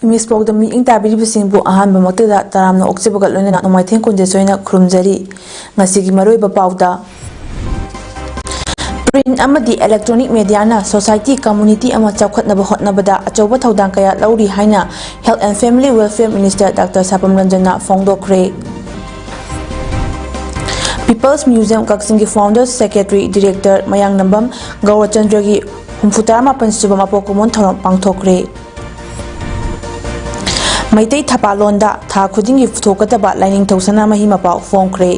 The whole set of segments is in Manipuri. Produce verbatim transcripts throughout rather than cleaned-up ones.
ꯃꯤꯁ ꯄꯥꯎꯗ ꯃꯤꯠꯌꯦꯡ ꯇꯥꯕꯤꯔꯤꯕꯁꯤꯡꯕꯨ ꯑꯍꯥꯟꯕꯃꯛꯇꯗ ꯇꯔꯥꯝꯅ ꯑꯣꯛꯆꯕꯒ ꯂꯣꯏꯅꯅ ꯅꯣꯡꯃꯥꯏꯊꯦꯝ ꯀꯨꯟꯖꯦꯁꯣꯏꯅ ꯈꯨꯔꯨꯝꯖꯔꯤ꯫ ꯉꯁꯤꯒꯤ ꯃꯔꯨꯑꯣꯏꯕ ꯄꯥꯎꯗ, ꯄ꯭ꯔꯤꯟ ꯑꯃꯗꯤ ꯏꯂꯦꯛꯇ꯭ꯔꯣꯅꯤꯛ ꯃꯦꯗꯤꯌꯥꯅ ꯁꯣꯁꯥꯏꯇꯤ ꯀꯝꯃ꯭ꯌꯨꯅꯤꯇꯤ ꯑꯃ ꯆꯥꯎꯈꯠꯅꯕ ꯍꯣꯠꯅꯕꯗ ꯑꯆꯧꯕ ꯊꯧꯗꯥꯡ ꯀꯌꯥ ꯂꯧꯔꯤ ꯍꯥꯏꯅ Health and Family Welfare Minister Doctor ꯁꯥꯄꯝ ꯔꯟꯖꯟꯅ ꯐꯣꯡꯗꯣꯛꯈ꯭ꯔꯦ꯫ People's Museum ꯀꯛꯆꯤꯡꯒꯤ Founder Secretary Director ꯃꯌꯥꯡꯅꯝꯕꯝ ꯒꯧꯔꯆꯟꯗ꯭ꯔꯒꯤ ꯍꯨꯝꯐꯨꯇꯔꯥꯃꯥꯄꯟ ꯁꯨꯕ ꯃꯄꯣꯛ ꯀꯨꯝꯑꯣꯟ ꯊꯧꯔꯝ ꯄꯥꯡꯊꯣꯛꯈ꯭ꯔꯦ꯫ ꯃꯩꯇꯩ ꯊꯄꯥꯂꯣꯟꯗ ꯊꯥ ꯈꯨꯗꯤꯡꯒꯤ ꯄꯨꯊꯣꯛꯀꯗꯕ ꯂꯥꯏꯅꯤꯡꯊꯧ ꯁꯅꯥꯃꯍꯤ ꯃꯄꯥꯎ ꯐꯣꯡꯈ꯭ꯔꯦ꯫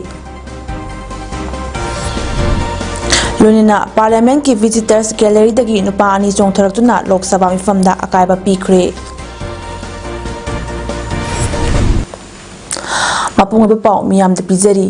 ꯂꯣꯏꯅꯅ Parliament ꯀꯤ Visitors Gallery ꯗꯒꯤ ꯅꯨꯄꯥ ꯑꯅꯤ ꯆꯣꯡꯊꯔꯛꯇꯨꯅ ꯂꯣꯛ ꯁꯚꯥ ꯃꯤꯐꯝꯗ ꯑꯀꯥꯏꯕ ꯄꯤꯈ꯭ꯔꯦ꯫ ꯃꯄꯨꯡ ꯑꯣꯏꯕ ꯄꯥꯎ ꯃꯤꯌꯥꯝꯗ ꯄꯤꯖꯔꯤ꯫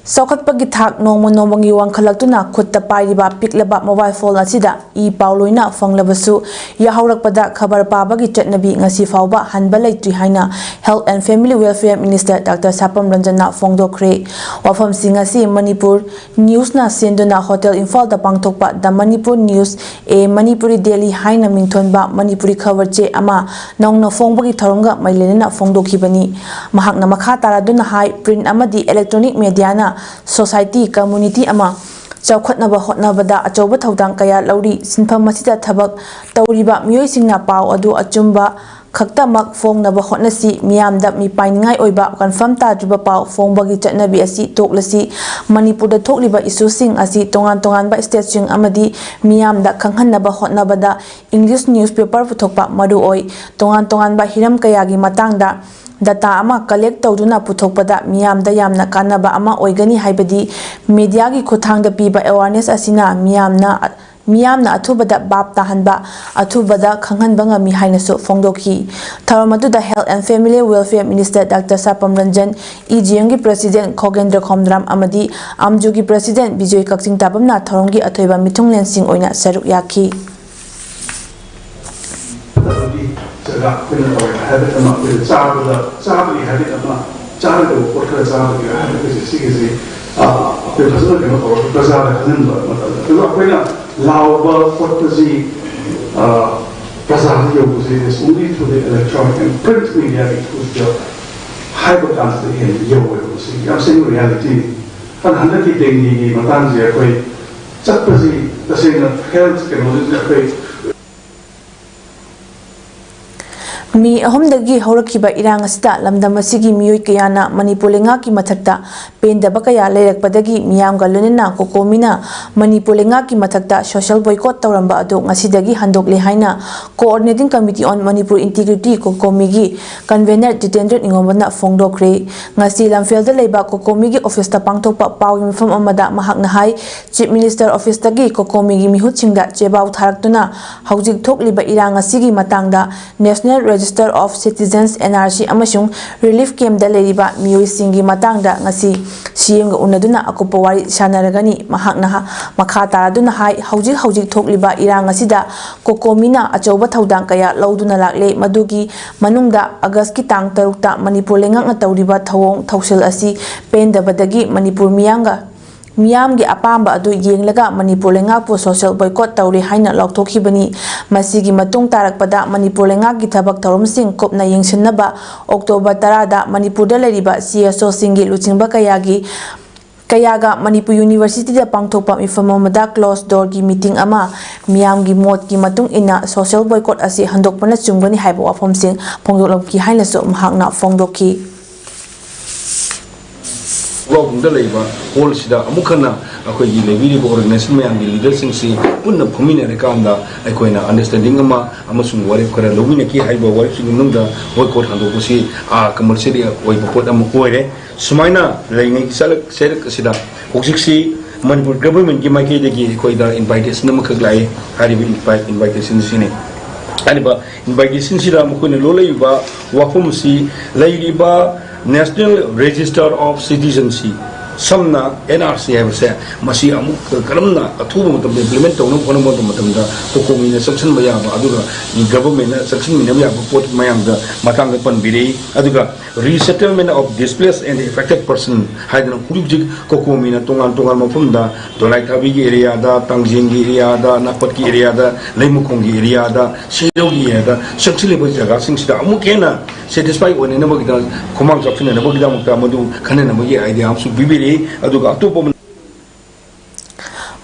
ꯆꯥꯎꯈꯠꯄꯒꯤ ꯊꯥꯛ ꯅꯣꯡꯃ ꯅꯣꯡꯃꯒꯤ ꯋꯥꯡꯈꯠꯂꯛꯇꯨꯅ ꯈꯨꯠꯇ ꯄꯥꯏꯔꯤꯕ ꯄꯤꯛꯂꯕ mobile phone ꯑꯁꯤꯗ ꯏ ꯄꯥꯎ ꯂꯣꯏꯅ ꯐꯪꯂꯕꯁꯨ, ꯌꯥꯍꯧꯔꯛꯄꯗ ꯈꯕꯔ ꯄꯥꯕꯒꯤ ꯆꯠꯅꯕꯤ ꯉꯁꯤ ꯐꯥꯎꯕ ꯍꯟꯕ ꯂꯩꯇ꯭ꯔꯤ ꯍꯥꯏꯅ Health and Family Welfare Minister Doctor ꯁꯥꯄꯝ ꯔꯟꯖꯟꯅ ꯐꯣꯡꯗꯣꯛꯈ꯭ꯔꯦ꯫ ꯋꯥꯐꯝꯁꯤꯡ ꯑꯁꯤ ꯃꯅꯤꯄꯨꯔ News ꯅ ꯁꯦꯟꯗꯨꯅ Hotel ꯏꯝꯐꯥꯜꯗ ꯄꯥꯡꯊꯣꯛꯄ The Manipur News, A Manipuri Daily ꯍꯥꯏꯅ ꯃꯤꯡꯊꯣꯟꯕ ꯃꯅꯤꯄꯨꯔꯤ ꯈꯕꯔ ꯆꯦ ꯑꯃ ꯅꯧꯅ ꯐꯣꯡꯕꯒꯤ ꯊꯧꯔꯝꯒ ꯃꯔꯤ ꯂꯩꯅꯅ ꯐꯣꯡꯗꯣꯛꯈꯤꯕꯅꯤ꯫ ꯃꯍꯥꯛꯅ ꯃꯈꯥ ꯇꯥꯔꯗꯨꯅ ꯍꯥꯏ, ꯄ꯭ꯔꯤꯟ ꯑꯃꯗꯤ ꯏꯂꯦꯛꯇ꯭ꯔꯣꯅꯤꯛ ꯃꯦꯗꯤꯌꯥꯅ ꯁꯣꯁꯥꯏꯇꯤ ꯀꯝꯃ꯭ꯌꯨꯅꯤꯇꯤ ꯑꯃ ꯆꯥꯎꯈꯠꯅꯕ ꯍꯣꯠꯅꯕꯗ ꯑꯆꯧꯕ ꯊꯧꯗꯥꯡ ꯀꯌꯥ ꯂꯧꯔꯤ꯫ ꯁꯤꯟꯐꯝ ꯑꯁꯤꯗ ꯊꯕꯛ ꯇꯧꯔꯤꯕ ꯃꯤꯑꯣꯏꯁꯤꯡꯅ ꯄꯥꯎ ꯑꯗꯨ ꯑꯆꯨꯝꯕ ꯈꯛꯇꯃꯛ ꯐꯣꯡꯅꯕ ꯍꯣꯠꯅꯁꯤ꯫ ꯃꯤꯌꯥꯝꯗ ꯃꯤꯄꯥꯏꯅꯤꯡꯉꯥꯏ ꯑꯣꯏꯕ confirm ꯇꯥꯗ꯭ꯔꯤꯕ ꯄꯥꯎ ꯐꯣꯡꯕꯒꯤ ꯆꯠꯅꯕꯤ ꯑꯁꯤ ꯇꯣꯛꯂꯁꯤ꯫ ꯃꯅꯤꯄꯨꯔꯗ ꯊꯣꯛꯂꯤꯕ issue ꯁꯤꯡ ꯑꯁꯤ ꯇꯣꯉꯥꯟ ꯇꯣꯉꯥꯟꯕ state ꯁꯤꯡ ꯑꯃꯗꯤ ꯃꯤꯌꯥꯝꯗ ꯈꯪꯍꯟꯅꯕ ꯍꯣꯠꯅꯕꯗ English newspaper ꯄꯨꯊꯣꯛꯄ ꯃꯔꯨ ꯑꯣꯏ꯫ ꯇꯣꯉꯥꯟ ꯇꯣꯉꯥꯟꯕ ꯍꯤꯔꯝ ꯀꯌꯥꯒꯤ ꯃꯇꯥꯡꯗ data ꯑꯃ collect ꯇꯧꯗꯨꯅ ꯄꯨꯊꯣꯛꯄꯗ ꯃꯤꯌꯥꯝꯗ ꯌꯥꯝꯅ ꯀꯥꯟꯅꯕ ꯑꯃ ꯑꯣꯏꯒꯅꯤ ꯍꯥꯏꯕꯗꯤ media ꯒꯤ ꯈꯨꯠꯊꯥꯡꯗ ꯄꯤꯕ awareness ꯑꯁꯤꯅ ꯃꯤꯌꯥꯝꯅ, ꯃꯤꯌꯥꯝꯅ ꯑꯊꯨꯕꯗ ꯚꯥꯞ ꯇꯥꯍꯟꯕ, ꯑꯊꯨꯕꯗ ꯈꯪꯍꯟꯕ ꯉꯝꯃꯤ ꯍꯥꯏꯅꯁꯨ ꯐꯣꯡꯗꯣꯛꯈꯤ꯫ ꯊꯧꯔꯝ ꯑꯗꯨꯗ Health and Family Welfare Minister Doctor ꯁꯥꯄꯝ Ranjan, E G M ꯒꯤ President ꯈꯣꯒꯦꯟꯗ꯭ꯔ ꯈꯣꯝꯗ꯭ꯔꯥꯝ ꯑꯃꯗꯤ ꯑꯝꯖꯨꯒꯤ President ꯕꯤꯖꯣꯏ ꯀꯛꯆꯤꯡ ꯇꯥꯕꯝꯅ ꯊꯧꯔꯝꯒꯤ ꯑꯊꯣꯏꯕ ꯃꯤꯊꯨꯡꯂꯦꯟꯁꯤꯡ ꯑꯣꯏꯅ ꯁꯔꯨꯛ ꯌꯥꯈꯤ꯫ ꯐꯠꯇꯕꯒꯤ ꯖꯒꯥ ꯑꯩꯈꯣꯏꯅ ꯇꯧꯔꯦ꯫ Habit ꯑꯃ ꯑꯩꯈꯣꯏꯅ ꯆꯥꯕꯗ, ꯆꯥꯕꯒꯤ habit ꯑꯃ, ꯆꯥꯔꯣꯏꯗꯕ ꯄꯣꯠ ꯈꯔ ꯆꯥꯕꯒꯤ habit ꯑꯁꯤ, ꯁꯤꯒꯤꯁꯤ, ꯑ, ꯑꯩꯈꯣꯏ ꯐꯖꯅ ꯀꯩꯅꯣ ꯇꯧꯔꯒ ꯄ꯭ꯔꯖꯥꯗ ꯈꯪꯍꯟꯕ ꯃꯇꯝꯗ, ꯑꯗꯨꯒ ꯑꯩꯈꯣꯏꯅ ꯂꯥꯎꯕ ꯈꯣꯠꯄꯁꯤ, ꯑ, ꯄ꯭ꯔꯖꯥꯗ ꯌꯧꯕꯁꯦ is only through the electronic and print media ꯒꯤ through ꯗ ꯍꯥꯏꯕ ꯀꯥꯟꯁꯤꯗ ꯍꯦꯟꯅ ꯌꯧꯋꯦꯕ꯫ ꯃꯁꯤ ꯌꯥꯝ ꯁꯦꯡꯅ reality ꯅꯤ꯫ ꯑꯗꯨꯅ ꯍꯟꯗꯛꯀꯤ ꯗꯦꯡꯒꯤꯒꯤ ꯃꯇꯥꯡꯁꯦ ꯑꯩꯈꯣꯏ ꯆꯠꯄꯁꯤ ꯇꯁꯦꯡꯅ health ꯀꯩꯅꯣꯁꯤꯗ ꯑꯩꯈꯣꯏ ꯃꯦ ꯑꯍꯨꯝꯗꯒꯤ ꯍꯧꯔꯛꯈꯤꯕ ꯏꯔꯥꯡ ꯑꯁꯤꯗ ꯂꯝꯗꯝ ꯑꯁꯤꯒꯤ ꯃꯤꯑꯣꯏ ꯀꯌꯥꯅ ꯃꯅꯤꯄꯨꯔ ꯂꯩꯉꯥꯛꯀꯤ ꯃꯊꯛꯇ ꯄꯦꯟꯗꯕ ꯀꯌꯥ ꯂꯩꯔꯛꯄꯗꯒꯤ ꯃꯤꯌꯥꯝꯒ ꯂꯣꯏꯅꯅ ꯀꯣꯀꯣꯃꯤꯅ ꯃꯅꯤꯄꯨꯔ ꯂꯩꯉꯥꯛꯀꯤ ꯃꯊꯛꯇ social boycott ꯇꯧꯔꯝꯕ ꯑꯗꯨ ꯉꯁꯤꯗꯒꯤ ꯍꯟꯗꯣꯛꯂꯦ ꯍꯥꯏꯅ Coordinating Committee on Manipur Integrity, ꯀꯣꯀꯣꯃꯤꯒꯤ convener Jitendra ꯅꯤꯉꯣꯝꯕꯅ ꯐꯣꯡꯗꯣꯛꯈ꯭ꯔꯦ꯫ ꯉꯁꯤ ꯂꯝꯐꯦꯜꯗ ꯂꯩꯕ ꯀꯣꯀꯣꯃꯤꯒꯤ office ꯇ ꯄꯥꯡꯊꯣꯛꯄ ꯄꯥꯎꯒꯤ ꯃꯤꯐꯝ ꯑꯃꯗ ꯃꯍꯥꯛꯅ ꯍꯥꯏ, Chief Minister office ꯇꯒꯤ ꯀꯣꯀꯣꯃꯤꯒꯤ ꯃꯤꯍꯨꯠꯁꯤꯡꯗ ꯆꯦꯕꯥꯎ ꯊꯥꯔꯛꯇꯨꯅ ꯍꯧꯖꯤꯛ ꯊꯣꯛꯂꯤꯕ ꯏꯔꯥꯡ ꯑꯁꯤꯒꯤ ꯃꯇꯥꯡꯗ National Register of Citizens, N R C, ꯑꯃꯁꯨꯡ relief camp ꯇ ꯂꯩꯔꯤꯕ ꯃꯤꯑꯣꯏꯁꯤꯡꯒꯤ ꯃꯇꯥꯡꯗ ꯉꯁꯤ C M ꯒ ꯎꯅꯗꯨꯅ ꯑꯀꯨꯞꯄ ꯋꯥꯔꯤ ꯁꯥꯟꯅꯔꯒꯅꯤ꯫ ꯃꯍꯥꯛꯅ ꯍ-, ꯃꯈꯥ ꯇꯥꯔꯗꯨꯅ ꯍꯥꯏ, ꯍꯧꯖꯤꯛ ꯍꯧꯖꯤꯛ ꯊꯣꯛꯂꯤꯕ ꯏꯔꯥꯡ ꯑꯁꯤꯗ ꯀꯣꯀꯣꯃꯤꯅ ꯑꯆꯧꯕ ꯊꯧꯗꯥꯡ ꯀꯌꯥ ꯂꯧꯗꯨꯅ ꯂꯥꯛꯂꯦ꯫ ꯃꯗꯨꯒꯤ ꯃꯅꯨꯡꯗ August ꯀꯤ ꯇꯥꯡ ꯇꯔꯨꯛꯇ ꯃꯅꯤꯄꯨꯔ ꯂꯩꯉꯥꯛꯅ ꯇꯧꯔꯤꯕ ꯊꯧꯑꯣꯡ ꯊꯧꯁꯤꯜ ꯑꯁꯤ ꯄꯦꯟꯗꯕꯗꯒꯤ ꯃꯅꯤꯄꯨꯔ ꯃꯤꯌꯥꯝꯒ ꯃꯤꯌꯥꯝꯒꯤ ꯑꯄꯥꯝꯕ ꯑꯗꯨ ꯌꯦꯡꯂꯒ ꯃꯅꯤꯄꯨꯔ ꯂꯩꯉꯥꯛꯄꯨ social boycott ꯇꯧꯔꯦ ꯍꯥꯏꯅ ꯂꯥꯎꯊꯣꯛꯈꯤꯕꯅꯤ꯫ ꯃꯁꯤꯒꯤ ꯃꯇꯨꯡ ꯇꯥꯔꯛꯄꯗ ꯃꯅꯤꯄꯨꯔ ꯂꯩꯉꯥꯛꯀꯤ ꯊꯕꯛ ꯊꯧꯔꯝꯁꯤꯡ ꯀꯨꯞꯅ ꯌꯦꯡꯁꯤꯟꯅꯕ October ꯇꯔꯥꯗ ꯃꯅꯤꯄꯨꯔꯗ ꯂꯩꯔꯤꯕ C S O ꯁꯤꯡꯒꯤ ꯂꯨꯆꯤꯡꯕ ꯀꯌꯥꯒꯤ, ꯀꯌꯥꯒ ꯃꯅꯤꯄꯨꯔ University ꯗ ꯄꯥꯡꯊꯣꯛꯄ ꯃꯤꯐꯝ ꯑꯃꯗ closed door ꯒꯤ meeting ꯑꯃ ꯃꯤꯌꯥꯝꯒꯤ ꯃꯣꯠꯀꯤ ꯃꯇꯨꯡ ꯏꯟꯅ social boycott ꯑꯁꯤ ꯍꯟꯗꯣꯛꯄꯅ ꯆꯨꯝꯒꯅꯤ ꯍꯥꯏꯕ ꯋꯥꯐꯝꯁꯤꯡ ꯐꯣꯡꯗꯣꯛꯂꯛꯈꯤ ꯍꯥꯏꯅꯁꯨ ꯃꯍꯥꯛꯅ ꯐꯣꯡꯗꯣꯛꯈꯤ꯫ ꯒꯣꯕꯨꯡꯗ ꯂꯩꯕ hall ꯁꯤꯗ ꯑꯃꯨꯛ ꯍꯟꯅ ꯑꯩꯈꯣꯏꯒꯤ ꯂꯩꯕꯤꯔꯤꯕ organization ꯃꯌꯥꯝꯒꯤ leader ꯁꯤꯡꯁꯤ ꯄꯨꯟꯅ ꯐꯝꯃꯤꯟꯅꯔꯀꯥꯟꯗ ꯑꯩꯈꯣꯏꯅ understanding ꯑꯃ ꯑꯃꯁꯨꯡ ꯋꯥꯔꯦꯞ ꯈꯔ ꯂꯧꯃꯤꯟꯅꯈꯤ꯫ ꯍꯥꯏꯔꯤꯕ ꯋꯥꯔꯦꯞꯁꯤꯡꯒꯤ ꯃꯅꯨꯡꯗ boycott ꯍꯟꯗꯣꯛꯄꯁꯤ compulsory ꯑꯣꯏꯕ ꯄꯣꯠ ꯑꯃ ꯑꯣꯏꯔꯦ꯫ ꯁꯨꯃꯥꯏꯅ ꯂꯩꯉꯩꯒꯤ ꯆꯔꯛ ꯆꯩꯔꯛ ꯑꯁꯤꯗ ꯍꯧꯖꯤꯛꯁꯤ ꯃꯅꯤꯄꯨꯔ government ꯀꯤ ꯃꯥꯏꯀꯩꯗꯒꯤ ꯑꯩꯈꯣꯏꯗ invitation ꯑꯃꯈꯛ ꯂꯥꯛꯑꯦ꯫ ꯍꯥꯏꯔꯤꯕ invitation ꯁꯤꯅꯤ꯫ ꯍꯥꯏꯔꯤꯕ invitation ꯁꯤꯗ ꯃꯈꯣꯏꯅ ꯂꯣꯜꯂꯛꯏꯕ ꯋꯥꯐꯝ ꯑꯁꯤ ꯂꯩꯔꯤꯕ National Register of Citizenship ꯁꯝꯅ ꯑꯦꯟ ꯑꯥꯔ ꯁꯤ ꯍꯥꯏꯕꯁꯦ, ꯃꯁꯤ ꯑꯃꯨꯛ ꯀꯔꯝꯅ ꯑꯊꯨꯕ ꯃꯇꯝꯗ ꯏꯝꯄ꯭ꯂꯤꯃꯦꯟ ꯇꯧꯅꯕ ꯍꯣꯠꯅꯕ ꯃꯇꯝꯗ ꯀꯣꯀꯣꯃꯤꯅ ꯆꯪꯁꯤꯟꯕ ꯌꯥꯕ, ꯑꯗꯨꯒ ꯒꯚꯔꯟꯃꯦꯟꯅ ꯆꯪꯁꯤꯟꯃꯤꯟꯅꯕ ꯌꯥꯕ ꯄꯣꯠ ꯃꯌꯥꯝꯗ ꯃꯇꯥꯡꯗ ꯄꯟꯕꯤꯔꯛꯏ꯫ ꯑꯗꯨꯒ resettlement of displaced and affected person ꯍꯥꯏꯗꯅ ꯍꯧꯖꯤꯛ ꯍꯧꯖꯤꯛ ꯀꯣꯀꯣꯃꯤꯅ ꯇꯣꯉꯥꯟ ꯇꯣꯉꯥꯟꯕ ꯃꯐꯝꯗ ꯗꯣꯂꯥꯏꯊꯥꯕꯤꯒꯤ ꯑꯦꯔꯤꯌꯥꯗ, ꯇꯥꯡꯖꯦꯡꯒꯤ ꯑꯦꯔꯤꯌꯥꯗ, ꯅꯥꯄꯠꯀꯤ ꯑꯦꯔꯤꯌꯥꯗ, ꯂꯩꯃꯈꯣꯡꯒꯤ ꯑꯦꯔꯤꯌꯥꯗ, ꯁꯤꯔꯧꯒꯤ ꯑꯦꯔꯤꯌꯥꯗ ꯆꯪꯁꯤꯜꯂꯤꯕ ꯖꯒꯥꯁꯤꯡꯁꯤꯗ ꯑꯃꯨꯛ ꯍꯦꯟꯅ ꯁꯦꯇꯤꯁꯐꯥꯏ ꯑꯣꯏꯅꯅꯕꯒꯤꯗꯃꯛ, ꯈꯨꯃꯥꯡ ꯆꯥꯎꯁꯤꯟꯅꯅꯕꯒꯤꯗꯃꯛꯇ ꯃꯗꯨ ꯈꯟꯅꯅꯕꯒꯤ ꯑꯥꯏꯗꯤꯌꯥ ꯑꯃꯁꯨ ꯄꯤꯕꯤꯔꯛꯏ꯫ ꯑꯗꯨꯒ ꯑꯇꯣꯞꯄ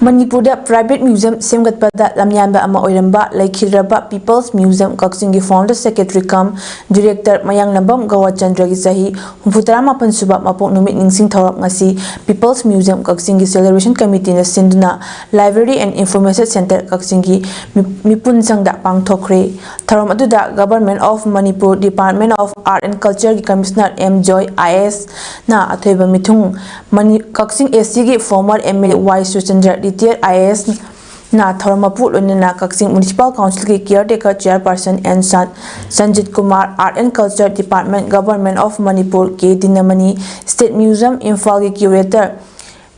ꯃꯅꯤꯄꯨꯔꯗ ꯄ꯭ꯔꯥꯏꯚꯦꯠ ꯃ꯭ꯌꯨꯖꯤꯌꯝ ꯁꯦꯝꯒꯠꯄꯗ ꯂꯝꯌꯥꯟꯕ ꯑꯃ ꯑꯣꯏꯔꯝꯕ ꯂꯩꯈꯤꯗ꯭ꯔꯕ ꯄꯤꯄꯜꯁ ꯃ꯭ꯌꯨꯖꯤꯌꯝ ꯀꯛꯆꯤꯡꯒꯤ ꯐꯥꯎꯟꯗꯔ ꯁꯦꯀ꯭ꯔꯦꯇꯔꯤ ꯀꯝ ꯗꯤꯔꯦꯛꯇꯔ ꯃꯌꯥꯡꯂꯝꯕꯝ ꯒꯧꯔꯆꯟꯗ꯭ꯔꯒꯤ ꯆꯍꯤ ꯍꯨꯝꯐꯨꯇꯔꯥ ꯃꯥꯄꯟ ꯁꯨꯕ ꯃꯄꯣꯛ ꯅꯨꯃꯤꯠ ꯅꯤꯡꯁꯤꯡ ꯊꯧꯔꯝ ꯉꯁꯤ ꯄꯤꯄꯜꯁ ꯃ꯭ꯌꯨꯖꯤꯌꯝ ꯀꯛꯆꯤꯡꯒꯤ ꯁꯦꯂꯦꯕ꯭ꯔꯦꯁꯟ ꯀꯃꯤꯇꯤꯅ ꯁꯤꯟꯗꯨꯅ Library and Information Centre ꯀꯛꯆꯤꯡꯒꯤ ꯃꯤ-, ꯃꯤꯄꯨꯟ ꯆꯪꯗ ꯄꯥꯡꯊꯣꯛꯈ꯭ꯔꯦ꯫ ꯊꯧꯔꯝ ꯑꯗꯨꯗ Government of Manipur Department of Art and Culture ꯒꯤ commissioner M Joy I A ꯑꯦꯁꯅ ꯑꯊꯣꯏꯕ ꯃꯤꯊꯨꯡ, ꯃꯅꯤ-, ꯀꯛꯆꯤꯡ ꯑꯦ ꯁꯤꯒꯤ former M L A Y Surchandra, retired I A ꯑꯦꯁꯅ ꯊꯧꯔꯝ ꯃꯄꯨ, ꯂꯣꯏꯅꯅ ꯀꯛꯆꯤꯡ ꯃ꯭ꯌꯨꯅꯤꯁꯤꯄꯥꯜ ꯀꯥꯎꯟꯁꯤꯜꯒꯤ ꯀꯤꯌꯔ ꯇꯦꯀꯔ ꯆꯦꯌꯔꯄꯔꯁꯟ ꯑꯦꯟ ꯁꯟ-, Sanjit Kumar, Art and Culture Department, Government of Manipur, K ꯗꯤꯅꯃꯅꯤ, State Museum, ꯏꯝꯐꯥꯜꯒꯤ ꯀ꯭ꯌꯨꯔꯦꯇꯔ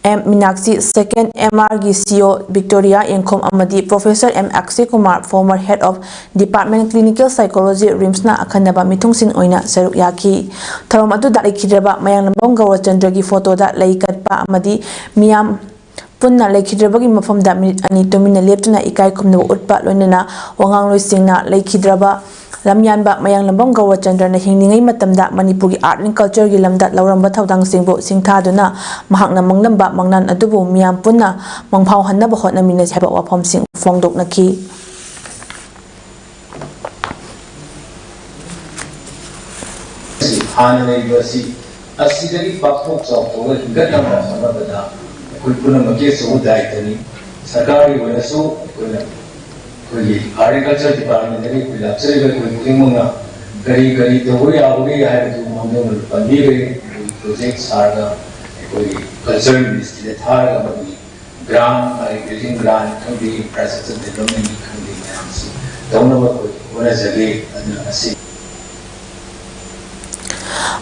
ꯑꯦꯝ ꯃꯤꯅꯥꯛꯁꯤ, ꯁꯦꯀꯦꯟ ꯑꯦꯝ ꯑꯥꯔꯒꯤ ꯁꯤ ꯏ ꯑꯣ ꯕꯤꯛꯇꯣꯔꯤꯌꯥ ꯌꯦꯡꯈꯣꯝ ꯑꯃꯗꯤ professor M Akshay Kumar, former head of department clinical psychology, ꯔꯤꯝꯁꯅ ꯑꯈꯟꯅꯕ ꯃꯤꯊꯨꯡꯁꯤꯟ ꯑꯣꯏꯅ ꯁꯔꯨꯛ ꯌꯥꯈꯤ꯫ ꯊꯧꯔꯝ ꯑꯗꯨꯗ ꯂꯩꯈꯤꯗ꯭ꯔꯕ ꯃꯌꯥꯡꯂꯝꯕꯝ ꯒꯧꯔꯆꯟꯗ꯭ꯔꯒꯤ ꯐꯣꯇꯣꯗ ꯂꯩ ꯀꯠꯄ ꯑꯃꯗꯤ ꯃꯤꯌꯥꯝ ꯄꯨꯟꯅ ꯂꯩꯈꯤꯗ꯭ꯔꯕꯒꯤ ꯃꯐꯝꯗ ꯃꯤꯅꯤꯠ ꯑꯅꯤ ꯇꯨꯃꯤꯟꯅ ꯂꯦꯞꯇꯨꯅ ꯏꯀꯥꯏ ꯈꯨꯝꯅꯕ ꯎꯠꯄ, ꯂꯣꯏꯅꯅ ꯋꯥꯉꯥꯡꯂꯣꯏꯁꯤꯡꯅ ꯂꯩꯈꯤꯗ꯭ꯔꯕ ꯂꯝꯌꯥꯟꯕ ꯃꯌꯥꯡꯂꯝꯕꯝ ꯒꯧꯔꯆꯟꯗ꯭ꯔꯅ ꯍꯤꯡꯂꯤꯉꯩ ꯃꯇꯝꯗ ꯃꯅꯤꯄꯨꯔꯒꯤ art and culture ꯒꯤ ꯂꯝꯗ ꯂꯧꯔꯝꯕ ꯊꯧꯗꯥꯡꯁꯤꯡꯕꯨ ꯁꯤꯡꯊꯥꯗꯨꯅ ꯃꯍꯥꯛꯅ ꯃꯪꯂꯝꯕ ꯃꯪꯂꯥꯟ ꯑꯗꯨꯕꯨ ꯃꯤꯌꯥꯝ ꯄꯨꯟꯅ ꯃꯪꯐꯥꯎꯍꯟꯅꯕ ꯍꯣꯠꯅꯃꯤꯟꯅꯁꯤ ꯍꯥꯏꯕ ꯋꯥꯐꯝꯁꯤꯡ ꯐꯣꯡꯗꯣꯛꯅꯈꯤ꯫ ꯍꯥꯟꯅ ꯂꯩꯔꯤꯕ ꯑꯁꯤ ꯑꯁꯤꯗꯒꯤ ꯄꯥꯛꯊꯣꯛ ꯆꯥꯎꯊꯣꯛꯑꯒ ꯍꯤꯡꯒꯠꯅꯕ ꯍꯣꯠꯅꯕꯗ ꯑꯩꯈꯣꯏ ꯄꯨꯝꯅꯃꯛꯀꯤ ꯑꯆꯧꯕ ꯗꯥꯏꯇꯅꯤ꯫ ꯁꯔꯀꯥꯔꯒꯤ ꯑꯣꯏꯅꯁꯨ ꯑꯩꯈꯣꯏꯅ ꯑꯩꯈꯣꯏꯒꯤ ꯍꯣꯔꯇꯤꯀꯜꯆꯔ ꯗꯤꯄꯥꯔꯠꯃꯦꯟꯗꯒꯤ ꯑꯩꯈꯣꯏ ꯂꯥꯛꯆꯔꯤꯕ ꯑꯩꯈꯣꯏ ꯈꯨꯗꯤꯡꯃꯛꯅ ꯀꯔꯤ ꯀꯔꯤ ꯇꯧꯕ ꯌꯥꯕꯒꯦ ꯍꯥꯏꯕꯗꯨ ꯃꯥꯡꯖꯧꯅꯅ ꯄꯟꯕꯤꯈ꯭ꯔꯦ꯫ ꯑꯩꯈꯣꯏꯒꯤ ꯄ꯭ꯔꯣꯖꯦꯛ ꯁꯥꯔꯒ ꯑꯩꯈꯣꯏꯒꯤ ꯀꯜꯆꯔ ꯃꯤꯅꯤꯁꯇ꯭ꯔꯤꯗ ꯊꯥꯔꯒ ꯃꯗꯨꯒꯤ ꯒ꯭ꯔꯥꯟ, ꯍꯥꯏ ꯕꯤꯜꯗꯤꯡ ꯒ꯭ꯔꯥꯟ ꯈꯪꯗꯦ, ꯏꯟꯐ꯭ꯔꯥꯁ꯭ꯇ꯭ꯔꯛꯆꯔ ꯗꯦꯕꯂꯞꯃꯦꯟꯒꯤ ꯈꯪꯗꯦ, ꯃꯌꯥꯝꯁꯤ ꯇꯧꯅꯕ ꯑꯩꯈꯣꯏ ꯍꯣꯠꯅꯖꯒꯦ꯫ ꯑꯗꯨꯅ ꯑꯁꯤ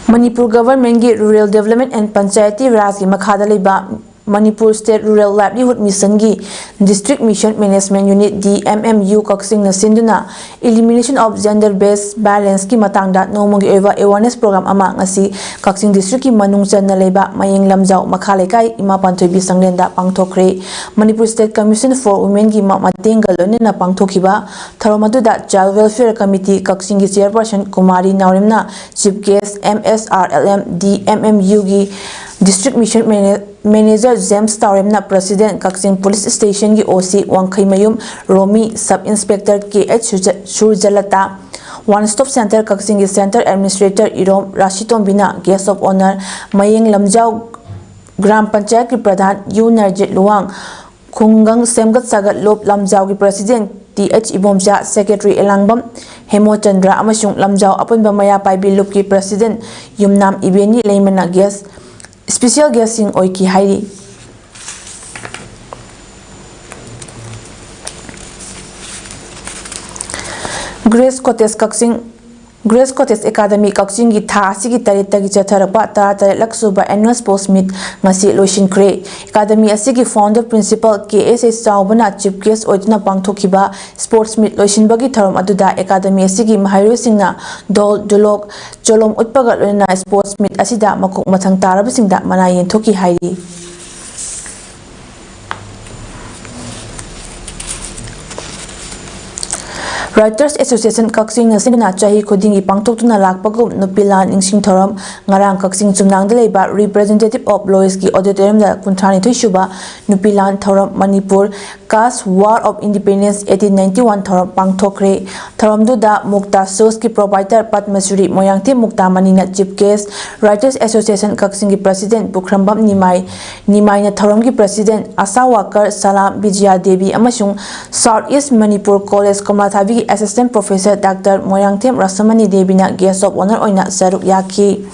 Manipur ꯒꯚꯔꯟꯃꯦꯟꯠꯀꯤ Rural Development and Panchayati Rajꯀꯤ ꯃꯈꯥꯗ ꯂꯩꯕ Manipur State Rural Livelihood Missionꯒꯤ District Mission Management Unit, D M M U, ꯀꯛꯆꯤꯡꯅ ꯁꯤꯟꯗꯨꯅ Elimination of Gender Based Violenceꯀꯤ ꯃꯇꯥꯡꯗ ꯅꯣꯡꯃꯒꯤ ꯑꯣꯏꯕ awareness program ꯑꯃ ꯉꯁꯤ ꯀꯛꯆꯤꯡ districtꯀꯤ ꯃꯅꯨꯡ ꯆꯟꯅ ꯂꯩꯕ ꯃꯌꯦꯡ ꯂꯝꯖꯥꯎ ꯃꯈꯥ ꯂꯩꯀꯥꯏ ꯏꯃꯥ ꯄꯥꯟꯊꯣꯏꯕꯤ ꯁꯪꯂꯦꯟꯗ ꯄꯥꯡꯊꯣꯛꯈ꯭ꯔꯦ꯫ ꯃꯅꯤꯄꯨꯔ State Commission for Womenꯒꯤ ꯃ-, ꯃꯇꯦꯡꯒ ꯂꯣꯏꯅꯅ ꯄꯥꯡꯊꯣꯛꯈꯤꯕ ꯊꯧꯔꯝ ꯑꯗꯨꯗ Child Welfare Committee ꯀꯛꯆꯤꯡꯒꯤ Chairperson Kumari ꯅꯥꯎꯔꯦꯝꯅ Chief Guest, M S R L M, D M M Uꯒꯤ District Mission Mana-, Manager James ꯇꯥꯎꯔꯦꯝꯅ President, ꯀꯛꯆꯤꯡ Police Stationꯒꯤ O C ꯋꯥꯡꯈꯩꯃꯌꯨꯝ ꯔꯣꯃꯤ, Sub Inspector K H ꯁꯨꯔꯖ-, ꯁꯨꯔꯖꯂꯇꯥ, One Stop Center ꯀꯛꯆꯤꯡꯒꯤ Center Administrator Irom ꯔꯥꯁꯤꯇꯣꯝꯕꯤꯅ Guest of Honour ꯃꯌꯦꯡ ꯂꯝꯖꯥꯎ ꯒ꯭ꯔꯥꯝ ꯄꯟꯆꯥꯌꯠꯀꯤ ꯄ꯭ꯔꯙꯥꯟ ꯌꯨ ꯅꯔꯖꯤꯠ ꯂꯨꯋꯥꯡ, ꯈꯨꯡꯒꯪ ꯁꯦꯝꯒꯠ ꯁꯥꯒꯠ ꯂꯨꯞ ꯂꯝꯖꯥꯎꯒꯤ President T H Ibomcha, Secretary ꯑꯦꯂꯥꯡꯕꯝ ꯍꯦꯃꯣꯆꯟꯗ꯭ꯔ ꯑꯃꯁꯨꯡ ꯂꯝꯖꯥꯎ ꯑꯄꯨꯟꯕ ꯃꯩꯔꯥ ꯄꯥꯏꯕꯤ ꯂꯨꯞꯀꯤ President ꯌꯨꯝꯅꯥꯝ ꯏꯕꯦꯟꯅꯤ ꯂꯩꯃꯅ guest, special guestꯁꯤꯡ ꯑꯣꯏꯈꯤ ꯍꯥꯏꯔꯤ꯫ Grace Cottage ꯀꯛꯆꯤꯡ, Grace Cottage Academy ꯀꯛꯆꯤꯡꯒꯤ ꯊꯥ ꯑꯁꯤꯒꯤ ꯇꯔꯦꯠꯇꯒꯤ ꯆꯠꯊꯔꯛꯄ ꯇꯔꯥꯇꯔꯦꯠꯂꯛ ꯁꯨꯕ Annual Sports Meet ꯉꯁꯤ ꯂꯣꯏꯁꯤꯟꯈ꯭ꯔꯦ꯫ Academy ꯑꯁꯤꯒꯤ Founder Principal K S A ꯆꯥꯎꯕꯅ Chief Guest ꯑꯣꯏꯗꯨꯅ ꯄꯥꯡꯊꯣꯛꯈꯤꯕ Sports Meet ꯂꯣꯏꯁꯤꯟꯕꯒꯤ ꯊꯧꯔꯝ ꯑꯗꯨꯗ Academy ꯑꯁꯤꯒꯤ ꯃꯍꯩꯔꯣꯏꯁꯤꯡꯅ ꯙꯣꯜ, ꯙꯨꯂꯣꯛ, ꯆꯣꯂꯣꯝ ꯎꯠꯄꯒ ꯂꯣꯏꯅꯅ Sports Meet ꯑꯁꯤꯗ ꯃꯀꯣꯛ ꯃꯊꯪ ꯇꯥꯔꯕꯁꯤꯡꯗ ꯃꯅꯥ ꯌꯦꯟꯊꯣꯛꯈꯤ ꯍꯥꯏꯔꯤ꯫ Writers Association ꯀꯛꯆꯤꯡꯅ ꯁꯤꯟꯗꯨꯅ ꯆꯍꯤ ꯈꯨꯗꯤꯡꯒꯤ ꯄꯥꯡꯊꯣꯛꯇꯨꯅ ꯂꯥꯛꯄꯒꯨꯝ ꯅꯨꯄꯤ ꯂꯥꯟ ꯅꯤꯡꯁꯤꯡ ꯊꯧꯔꯝ ꯉꯔꯥꯡ ꯀꯛꯆꯤꯡ ꯆꯨꯝꯅꯥꯡꯗ ꯂꯩꯕ Representative of Loisꯀꯤ Auditoriumꯗ ꯀꯨꯟꯊ꯭ꯔꯥꯅꯤꯊꯣꯏ ꯁꯨꯕ ꯅꯨꯄꯤ ꯂꯥꯟ ꯊꯧꯔꯝ Manipur Kashmir War of Independence eighteen ninety one ꯊꯧꯔꯝ ꯄꯥꯡꯊꯣꯛꯈ꯭ꯔꯦ꯫ ꯊꯧꯔꯝꯗꯨꯗ ꯃꯨꯛꯇꯥ Shoesꯀꯤ Proprietor Padma Shri Moirangthem ꯃꯨꯛꯇꯥꯃꯅꯤꯅ Chief Guest, Writers Association ꯀꯛꯆꯤꯡꯒꯤ President ꯄꯨꯈ꯭ꯔꯝꯕꯝ ꯅꯤꯃꯥꯏ, ꯅꯤꯃꯥꯏꯅ ꯊꯧꯔꯝꯒꯤ President, ASHA worker ꯁꯂꯥꯝ ꯕꯤꯖꯌꯥ ꯗꯦꯕꯤ ꯑꯃꯁꯨꯡ South East Manipur College ꯀꯣꯝꯂꯥꯊꯥꯕꯤꯒꯤ Assistant Professor Doctor Moirangthem ꯔꯥꯁꯃꯅꯤ ꯗꯦꯕꯤꯅ Guest of Honour ꯑꯣꯏꯅ ꯁꯔꯨꯛ ꯌꯥꯈꯤ꯫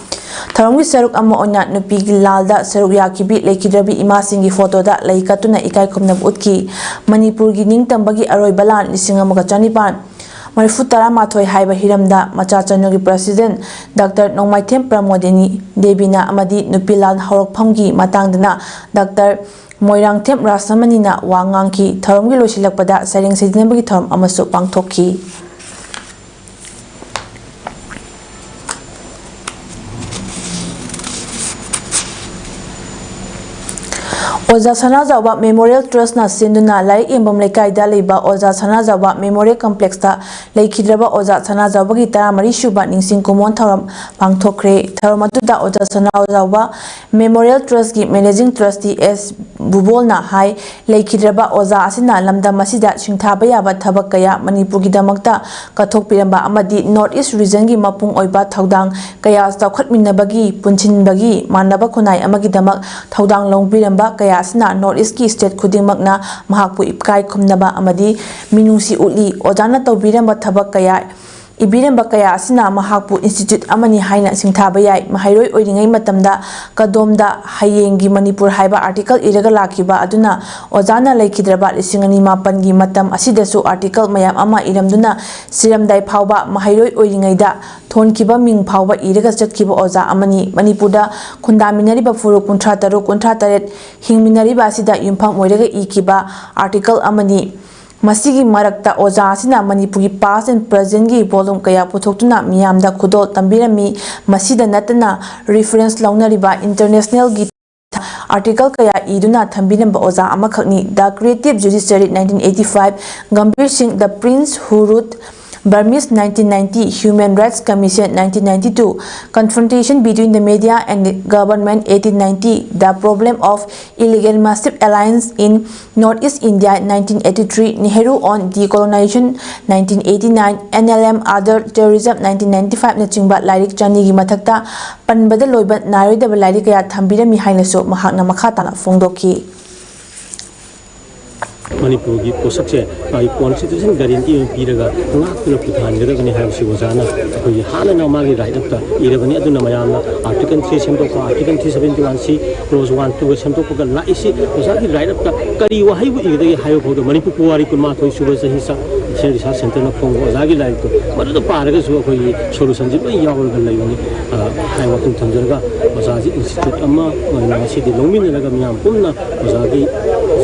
ꯊꯧꯔꯝꯒꯤ ꯁꯔꯨꯛ ꯑꯃ ꯑꯣꯏꯅ ꯅꯨꯄꯤꯒꯤ ꯂꯥꯜꯗ ꯁꯔꯨꯛ ꯌꯥꯈꯤꯕꯤ ꯂꯩꯈꯤꯗ꯭ꯔꯕꯤ ꯏꯃꯥꯁꯤꯡꯒꯤ photoꯗ ꯂꯩ ꯀꯠꯇꯨꯅ ꯏꯀꯥꯏ ꯈꯨꯝꯅꯕ ꯎꯠꯈꯤ꯫ ꯃꯅꯤꯄꯨꯔꯒꯤ ꯅꯤꯡꯇꯝꯕꯒꯤ ꯑꯔꯣꯏꯕ ꯂꯥꯟ ꯂꯤꯁꯤꯡ ꯑꯃꯒ ꯆꯅꯤꯄꯥꯟ ꯃꯔꯤꯐꯨ ꯇꯔꯥꯃꯥꯊꯣꯏ ꯍꯥꯏꯕ ꯍꯤꯔꯝꯗ ꯃꯆꯥꯆꯅꯨꯒꯤ president Doctor ꯅꯣꯡꯃꯥꯏꯊꯦꯝ ꯄ꯭ꯔꯃꯣꯗꯤꯅꯤ ꯗꯦꯕꯤꯅ ꯑꯃꯗꯤ ꯅꯨꯄꯤꯂꯥꯜ ꯍꯧꯔꯛꯐꯝꯒꯤ ꯃꯇꯥꯡꯗꯅ Doctor ꯃꯣꯏꯔꯥꯡꯊꯦꯝ ꯔꯥꯁꯃꯅꯤꯅ ꯋꯥ ꯉꯥꯡꯈꯤ꯫ ꯊꯧꯔꯝꯒꯤ ꯂꯣꯏꯁꯤꯜꯂꯛꯄꯗ ꯁꯩꯔꯦꯡ ꯁꯩꯖꯤꯟꯅꯕꯒꯤ ꯊꯧꯔꯝ ꯑꯃꯁꯨ ꯄꯥꯡꯊꯣꯛꯈꯤ꯫ ꯑꯣꯖꯥ ꯁꯅꯥꯖꯥꯎꯕ Memorial Trustꯅ ꯁꯤꯟꯗꯨꯅ ꯂꯥꯏꯔꯤꯛ ꯌꯦꯡꯐꯝ ꯂꯩꯀꯥꯏꯗ ꯂꯩꯕ ꯑꯣꯖꯥ ꯁꯅꯥꯖꯥꯎꯕ Memorial Complexꯇ ꯂꯩꯈꯤꯗ꯭ꯔꯕ ꯑꯣꯖꯥ ꯁꯅꯥꯖꯥꯎꯕꯒꯤ ꯇꯔꯥꯃꯔꯤ ꯁꯨꯕ ꯅꯤꯡꯁꯤꯡ ꯀꯨꯃꯣꯟ ꯊꯧꯔꯝ ꯄꯥꯡꯊꯣꯛꯈ꯭ꯔꯦ꯫ ꯊꯧꯔꯝ ꯑꯗꯨꯗ ꯑꯣꯖꯥ ꯁꯅꯥꯖꯥꯎꯕ Memorial Trustꯀꯤ Managing Trustee ꯑꯦꯁ ꯕꯨꯕꯣꯜꯅ ꯍꯥꯏ, ꯂꯩꯈꯤꯗ꯭ꯔꯕ ꯑꯣꯖꯥ ꯑꯁꯤꯅ ꯂꯝꯗꯝ ꯑꯁꯤꯗ ꯁꯤꯡꯊꯥꯕ ꯌꯥꯕ ꯊꯕꯛ ꯀꯌꯥ ꯃꯅꯤꯄꯨꯔꯒꯤꯗꯃꯛꯇ ꯀꯠꯊꯣꯛꯄꯤꯔꯝꯕ ꯑꯃꯗꯤ North East Regionꯒꯤ ꯃꯄꯨꯡ ꯑꯣꯏꯕ ꯊꯧꯗꯥꯡ ꯀꯌꯥ ꯆꯥꯎꯈꯠꯃꯤꯟꯅꯕꯒꯤ, ꯄꯨꯟꯁꯤꯟꯕꯒꯤ ꯃꯥꯟꯅꯕ ꯈꯨꯟꯅꯥꯏ ꯑꯃꯒꯤꯗꯃꯛ ꯊꯧꯗꯥꯡ ꯂꯧꯕꯤꯔꯝꯕ ꯀꯌꯥ ꯑꯁꯤꯅ North Eastꯀꯤ state ꯈꯨꯗꯤꯡꯃꯛꯅ ꯃꯍꯥꯛꯄꯨ ꯏꯀꯥꯏ ꯈꯨꯝꯅꯕ ꯑꯃꯗꯤ ꯃꯤꯅꯨꯡꯁꯤ ꯎꯠꯂꯤ꯫ ꯑꯣꯖꯥꯅ ꯇꯧꯕꯤꯔꯝꯕ ꯊꯕꯛ ꯀꯌꯥ, ꯏꯕꯤꯔꯝꯕ ꯀꯌꯥ ꯑꯁꯤꯅ ꯃꯍꯥꯛꯄꯨ institute ꯑꯃꯅꯤ ꯍꯥꯏꯅ ꯁꯤꯡꯊꯥꯕ ꯌꯥꯏ꯫ ꯃꯍꯩꯔꯣꯏ ꯑꯣꯏꯔꯤꯉꯩ ꯃꯇꯝꯗ ꯀꯗꯣꯝꯗ ꯍꯌꯦꯡꯒꯤ ꯃꯅꯤꯄꯨꯔ ꯍꯥꯏꯕ article ꯏꯔꯒ ꯂꯥꯛꯈꯤꯕ ꯑꯗꯨꯅ ꯑꯣꯖꯥꯅ ꯂꯩꯈꯤꯗ꯭ꯔꯕ ꯂꯤꯁꯤꯡ ꯑꯅꯤ ꯃꯥꯄꯟꯒꯤ ꯃꯇꯝ ꯑꯁꯤꯗꯁꯨ article ꯃꯌꯥꯝ ꯑꯃ ꯏꯔꯝꯗꯨꯅ ꯁꯤꯔꯝꯗꯥꯏ ꯐꯥꯎꯕ ꯃꯍꯩꯔꯣꯏ ꯑꯣꯏꯔꯤꯉꯩꯗ ꯊꯣꯟꯈꯤꯕ ꯃꯤꯡ ꯐꯥꯎꯕ ꯏꯔꯒ ꯆꯠꯈꯤꯕ ꯑꯣꯖꯥ ꯑꯃꯅꯤ꯫ ꯃꯅꯤꯄꯨꯔꯗ ꯈꯨꯟꯗꯥꯃꯤꯟꯅꯔꯤꯕ ꯐꯨꯔꯨꯞ ꯀꯨꯟꯊ꯭ꯔꯥ ꯇꯔꯨꯛ, ꯀꯨꯟꯊ꯭ꯔꯥ ꯇꯔꯦꯠ ꯍꯤꯡꯃꯤꯟꯅꯔꯤꯕ ꯑꯁꯤꯗ ꯌꯨꯝꯐꯝ ꯑꯣꯏꯔꯒ ꯏꯈꯤꯕ article ꯑꯃꯅꯤ꯫ ꯃꯁꯤꯒꯤ ꯃꯔꯛꯇ ꯑꯣꯖꯥ ꯑꯁꯤꯅ ꯃꯅꯤꯄꯨꯔꯒꯤ past and presentꯒꯤ volume ꯀꯌꯥ ꯄꯨꯊꯣꯛꯇꯨꯅ ꯃꯤꯌꯥꯝꯗ ꯈꯨꯗꯣꯜ ꯇꯝꯕꯤꯔꯝꯃꯤ꯫ ꯃꯁꯤꯗ ꯅꯠꯇꯅ reference ꯂꯧꯅꯔꯤꯕ internationalꯒꯤ article ꯀꯌꯥ ꯏꯗꯨꯅ ꯊꯝꯕꯤꯔꯝꯕ ꯑꯣꯖꯥ ꯑꯃꯈꯛꯅꯤ꯫ The Creative Judiciary nineteen eighty-five, Gambhir Singh, The Prince Who Ruled Burmese nineteen ninety, Human Rights Commission nineteen ninety-two, Confrontation Between the Media and the Government eighteen ninety, The Problem of Illegal Massive Alliance in North East India nineteen eighty-three, Nehru on Decolonization nineteen eighty-nine, N L M Other Terrorism nineteen ninety-five ꯅꯆꯤꯡꯕ ꯂꯥꯏꯔꯤꯛ ꯆꯅꯤꯒꯤ ꯃꯊꯛꯇ ꯄꯟꯕꯗ ꯂꯣꯏꯕ ꯅꯥꯏꯔꯣꯏꯗꯕ ꯂꯥꯏꯔꯤꯛ ꯀꯌꯥ ꯊꯝꯕꯤꯔꯝꯃꯤ ꯍꯥꯏꯅꯁꯨ ꯃꯍꯥꯛꯅ ꯃꯈꯥ ꯇꯥꯅ ꯐꯣꯡꯗꯣꯛꯈꯤ꯫ ꯃꯅꯤꯄꯨꯔꯒꯤ ꯄꯣꯠꯁꯛꯁꯦ ꯃꯥꯒꯤ ꯀꯣꯟꯁꯇꯤꯇ꯭ꯌꯨꯁꯟ ꯒꯥꯔꯦꯟꯇꯤ ꯑꯣꯏꯅ ꯄꯤꯔꯒ ꯉꯥꯛꯇꯨꯅ ꯄꯨꯊꯍꯟꯒꯗꯕꯅꯤ ꯍꯥꯏꯕꯁꯤ ꯑꯣꯖꯥꯅ ꯑꯩꯈꯣꯏꯒꯤ ꯍꯥꯟꯅꯅ ꯃꯥꯒꯤ ꯔꯥꯏꯠ ꯑꯞꯇ ꯏꯔꯕꯅꯤ꯫ ꯑꯗꯨꯅ ꯃꯌꯥꯝꯅ ꯑꯥꯔꯇꯤꯀꯜ ꯊ꯭ꯔꯤ ꯁꯦꯝꯗꯣꯛꯄ, ꯑꯥꯔꯇꯤꯀꯜ ꯊ꯭ꯔꯤ ꯁꯕꯦꯟꯇꯤ ꯋꯥꯟ ꯁꯤ ꯀ꯭ꯂꯣꯖ ꯋꯥꯟ ꯇꯨꯒ ꯁꯦꯝꯗꯣꯛꯄꯒ ꯂꯥꯛꯏꯁꯤ ꯑꯣꯖꯥꯒꯤ ꯔꯥꯏꯠ ꯑꯞꯇ ꯀꯔꯤ ꯋꯥꯍꯩꯕꯨ ꯏꯒꯗꯒꯦ ꯍꯥꯏꯕ ꯐꯥꯎꯗ ꯃꯅꯤꯄꯨꯔ ꯄꯨꯋꯥꯔꯤ ꯀꯨꯟꯃꯥꯊꯣꯏ ꯁꯨꯕ ꯆꯍꯤ ꯆꯥ ꯔꯤꯁꯔꯁ ꯁꯦꯟꯇꯔꯅ ꯐꯣꯡꯕ ꯑꯣꯖꯥꯒꯤ ꯂꯥꯏꯔꯤꯛꯇꯣ ꯃꯗꯨꯗ ꯄꯥꯔꯒꯁꯨ ꯑꯩꯈꯣꯏꯒꯤ ꯁꯣꯂꯨꯁꯟꯁꯤ ꯂꯣꯏ ꯌꯥꯎꯔꯒ ꯂꯩꯕꯅꯤ꯫ ꯑ, ꯍꯥꯏ ꯋꯥꯐꯝ ꯊꯝꯖꯔꯒ ꯑꯣꯖꯥꯁꯤ ꯏꯟꯁꯇꯤꯇ꯭ꯌꯨꯠ ꯑꯃ ꯑꯣꯏꯅ ꯉꯁꯤꯗꯤ ꯂꯧꯃꯤꯟꯅꯔꯒ ꯃꯤꯌꯥꯝ ꯄꯨꯟꯅ ꯑꯣꯖꯥꯒꯤ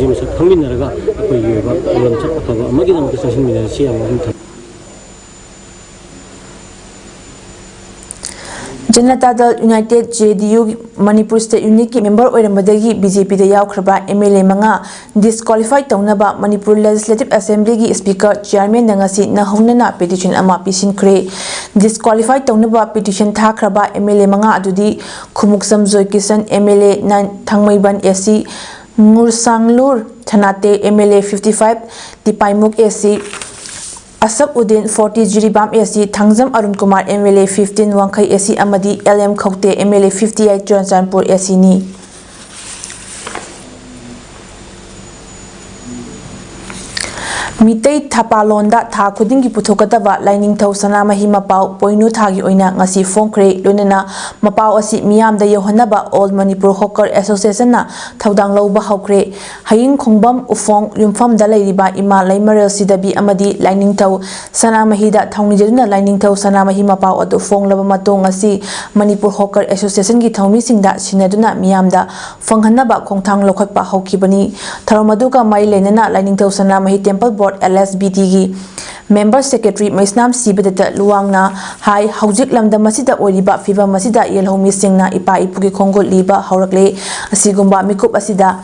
ꯃꯁꯛ ꯈꯪꯃꯤꯟꯅꯔꯒ ꯑꯩꯈꯣꯏꯒꯤ ꯑꯣꯏꯕ ꯂꯝꯆꯠ ꯑꯐꯕ ꯑꯃꯒꯤꯗꯃꯛꯇ ꯆꯪꯁꯤꯟꯃꯤꯟꯅꯔꯁꯤ ꯍꯥꯏꯕ ꯋꯥꯐꯝ ꯊꯝ- Janata Dal united, J D U, Manipur state ꯌꯨꯅꯤꯠꯀꯤ ꯃꯦꯝꯕꯔ ꯑꯣꯏꯔꯝꯕꯗꯒꯤ ꯕꯤ ꯖꯦ ꯄꯤꯗ ꯌꯥꯎꯈ꯭ꯔꯕ ꯑꯦꯝ ꯑꯦꯜ ꯑꯦ ꯃꯉꯥ ꯗꯤꯁꯀ꯭ꯋꯥꯂꯤꯐꯥꯏ ꯇꯧꯅꯕ ꯃꯅꯤꯄꯨꯔ ꯂꯦꯖꯤꯁꯂꯦꯇꯤꯚ ꯑꯦꯁꯦꯝꯕ꯭ꯂꯤꯒꯤ ꯁ꯭ꯄꯤꯀꯔ ꯆꯤꯌꯥꯔꯃꯦꯟꯗ ꯉꯁꯤ ꯅꯧꯍꯧꯅꯅ ꯄꯤꯇꯤꯁꯟ ꯑꯃ ꯄꯤꯁꯤꯟꯈ꯭ꯔꯦ꯫ ꯗꯤꯁꯀ꯭ꯋꯥꯂꯤꯐꯥꯏ ꯇꯧꯅꯕ ꯄꯤꯇꯤꯁꯟ ꯊꯥꯈ꯭ꯔꯕ ꯑꯦꯝ ꯑꯦꯜ ꯑꯦ ꯃꯉꯥ ꯑꯗꯨꯗꯤ Khumukcham Joykisan, M L A nine, Thangmeiband A C, Ngursanglur Sanate, M L A fifty five, Tipaimukh A C, Asab Uddin, forty, Jiribam A C, Thangjam Arun Kumar, M L A fifteen, Wangkhei A C, ꯑꯃꯗꯤ L M Khaute, M L A fifty eight, Churachandpur A ꯁꯤꯅꯤ꯫ ꯃꯤꯇꯩ ꯊꯄꯥꯂꯣꯟꯗ ꯊꯥ ꯈꯨꯗꯤꯡꯒꯤ ꯄꯨꯊꯣꯛꯀꯗꯕ ꯂꯥꯏꯅꯤꯡꯊꯧ ꯁꯅꯥꯃꯍꯤ ꯃꯄꯥꯎ ꯄꯣꯏꯅꯨ ꯊꯥꯒꯤ ꯑꯣꯏꯅ ꯉꯁꯤ ꯐꯣꯡꯈ꯭ꯔꯦ꯫ ꯂꯣꯏꯅꯅ ꯃꯄꯥꯎ ꯑꯁꯤ ꯃꯤꯌꯥꯝꯗ ꯌꯧꯍꯟꯅꯕ ꯑꯣꯜ ꯃꯅꯤꯄꯨꯔ ꯍꯣꯀꯔ ꯑꯦꯁꯣꯁꯤꯌꯦꯁꯟꯅ ꯊꯧꯗꯥꯡ ꯂꯧꯕ ꯍꯧꯈ꯭ꯔꯦ꯫ ꯍꯌꯤꯡ ꯈꯣꯡꯕꯝ ꯎꯐꯣꯡ ꯌꯨꯝꯐꯝꯗ ꯂꯩꯔꯤꯕ ꯏꯃꯥ ꯂꯩꯃꯔꯦꯜ ꯁꯤꯗꯕꯤ ꯑꯃꯗꯤ ꯂꯥꯏꯅꯤꯡꯊꯧ ꯁꯅꯥꯃꯍꯤꯗ ꯊꯧꯅꯤꯖꯗꯨꯅ ꯂꯥꯏꯅꯤꯡꯊꯧ ꯁꯅꯥꯃꯍꯤ ꯃꯄꯥꯎ ꯑꯗꯨ ꯐꯣꯡꯂꯕ ꯃꯇꯨꯡ ꯉꯁꯤ ꯃꯅꯤꯄꯨꯔ ꯍꯣꯀꯔ ꯑꯦꯁꯣꯁꯤꯌꯦꯁꯟꯒꯤ ꯊꯧꯃꯤꯁꯤꯡꯗ ꯁꯤꯟꯅꯗꯨꯅ ꯃꯤꯌꯥꯝꯗ ꯐꯪꯍꯟꯅꯕ ꯈꯣꯡꯊꯥꯡ ꯂꯧꯈꯠꯄ ꯍꯧꯈꯤꯕꯅꯤ꯫ ꯊꯧꯔꯝ ꯑꯗꯨꯒ ꯃꯔꯤ ꯂꯩꯅꯅ ꯂꯥꯏꯅꯤꯡꯊꯧ ꯁꯅꯥꯃꯍꯤ ꯇꯦꯝꯄꯜ ꯕꯣꯔꯗ, ꯑꯦꯜ ꯑꯦꯁ ꯕꯤ ꯇꯤꯒꯤ ꯃꯦꯝꯕꯔ ꯁꯦꯀ꯭ꯔꯦꯇꯔꯤ ꯃꯩꯁꯅꯥꯝ ꯁꯤꯕꯗꯠꯇ ꯂꯨꯋꯥꯡꯅ ꯍꯥꯏ, ꯍꯧꯖꯤꯛ ꯂꯝꯗꯝ ꯑꯁꯤꯗ ꯑꯣꯏꯔꯤꯕ ꯐꯤꯕꯝ ꯑꯁꯤꯗ ꯌꯦꯜꯍꯧꯃꯤꯁꯤꯡꯅ ꯏꯄꯥ ꯏꯄꯨꯒꯤ ꯈꯣꯡꯒꯨꯜ ꯂꯤꯕ ꯍꯧꯔꯛꯂꯦ꯫ ꯑꯁꯤꯒꯨꯝꯕ ꯃꯤꯀꯨꯞ ꯑꯁꯤꯗ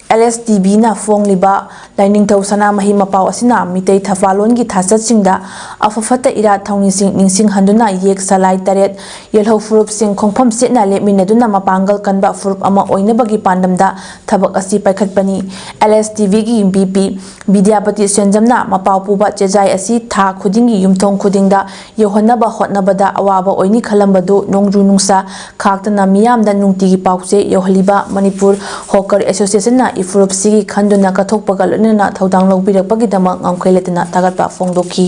ꯑꯦꯜ ꯑꯦꯁ ꯇꯤ ꯚꯤꯅ ꯐꯣꯡꯂꯤꯕ ꯂꯥꯏꯅꯤꯡꯊꯧ ꯁꯅꯥꯃꯍꯤ ꯃꯄꯥꯎ ꯑꯁꯤꯅ ꯃꯤꯇꯩ ꯊꯧꯄꯥꯂꯣꯟꯒꯤ ꯊꯥꯆꯠꯁꯤꯡꯗ ꯑꯐ ꯐꯠꯇ ꯏꯔꯥꯠ ꯊꯧꯅꯤꯁꯤꯡ ꯅꯤꯡꯁꯤꯡꯍꯟꯗꯨꯅ ꯌꯦꯛ ꯁꯂꯥꯏ ꯇꯔꯦꯠ, ꯌꯦꯜꯍꯧ ꯐꯨꯔꯨꯞꯁꯤꯡ ꯈꯣꯡꯐꯝ ꯆꯦꯠꯅ ꯂꯦꯞꯃꯤꯟꯅꯗꯨꯅ ꯃꯄꯥꯡꯒꯜ ꯀꯟꯕ ꯐꯨꯔꯨꯞ ꯑꯃ ꯑꯣꯏꯅꯕꯒꯤ ꯄꯥꯟꯗꯝꯗ ꯊꯕꯛ ꯑꯁꯤ ꯄꯥꯏꯈꯠꯄꯅꯤ꯫ ꯑꯦꯜ ꯑꯦꯁ ꯇꯤ ꯚꯤꯒꯤ ꯚꯤ ꯄꯤ ꯕꯤꯗ꯭ꯌꯥꯄꯇꯤ ꯁꯦꯟꯖꯝꯅ ꯃꯄꯥꯎ ꯄꯨꯕ ꯆꯦꯖꯥꯏ ꯑꯁꯤ ꯊꯥ ꯈꯨꯗꯤꯡꯒꯤ ꯌꯨꯝꯊꯣꯡ ꯈꯨꯗꯤꯡꯗ ꯌꯧꯍꯟꯅꯕ ꯍꯣꯠꯅꯕꯗ ꯑꯋꯥꯕ ꯑꯣꯏꯅꯤ ꯈꯜꯂꯝꯕꯗꯨ ꯅꯣꯡꯖꯨ ꯅꯨꯡꯁꯥ ꯈꯥꯛꯇꯅ ꯃꯤꯌꯥꯝꯗ ꯅꯨꯡꯇꯤꯒꯤ ꯄꯥꯎꯆꯦ ꯌꯧꯍꯜꯂꯤꯕ ꯃꯅꯤꯄꯨꯔ ꯍꯣꯀꯔ ꯑꯦꯁꯣꯁꯤꯌꯦꯁꯟꯅ ꯐꯨꯔꯨꯞꯁꯤꯒꯤ ꯈꯟꯗꯨꯅ ꯀꯠꯊꯣꯛꯄꯒ ꯂꯣꯏꯅꯅ ꯊꯧꯗꯥꯡ ꯂꯧꯕꯤꯔꯛꯄꯒꯤꯗꯃꯛ ꯉꯝꯈꯩ ꯂꯩꯇꯅ ꯊꯥꯒꯠꯄ ꯐꯣꯡꯗꯣꯛꯈꯤ꯫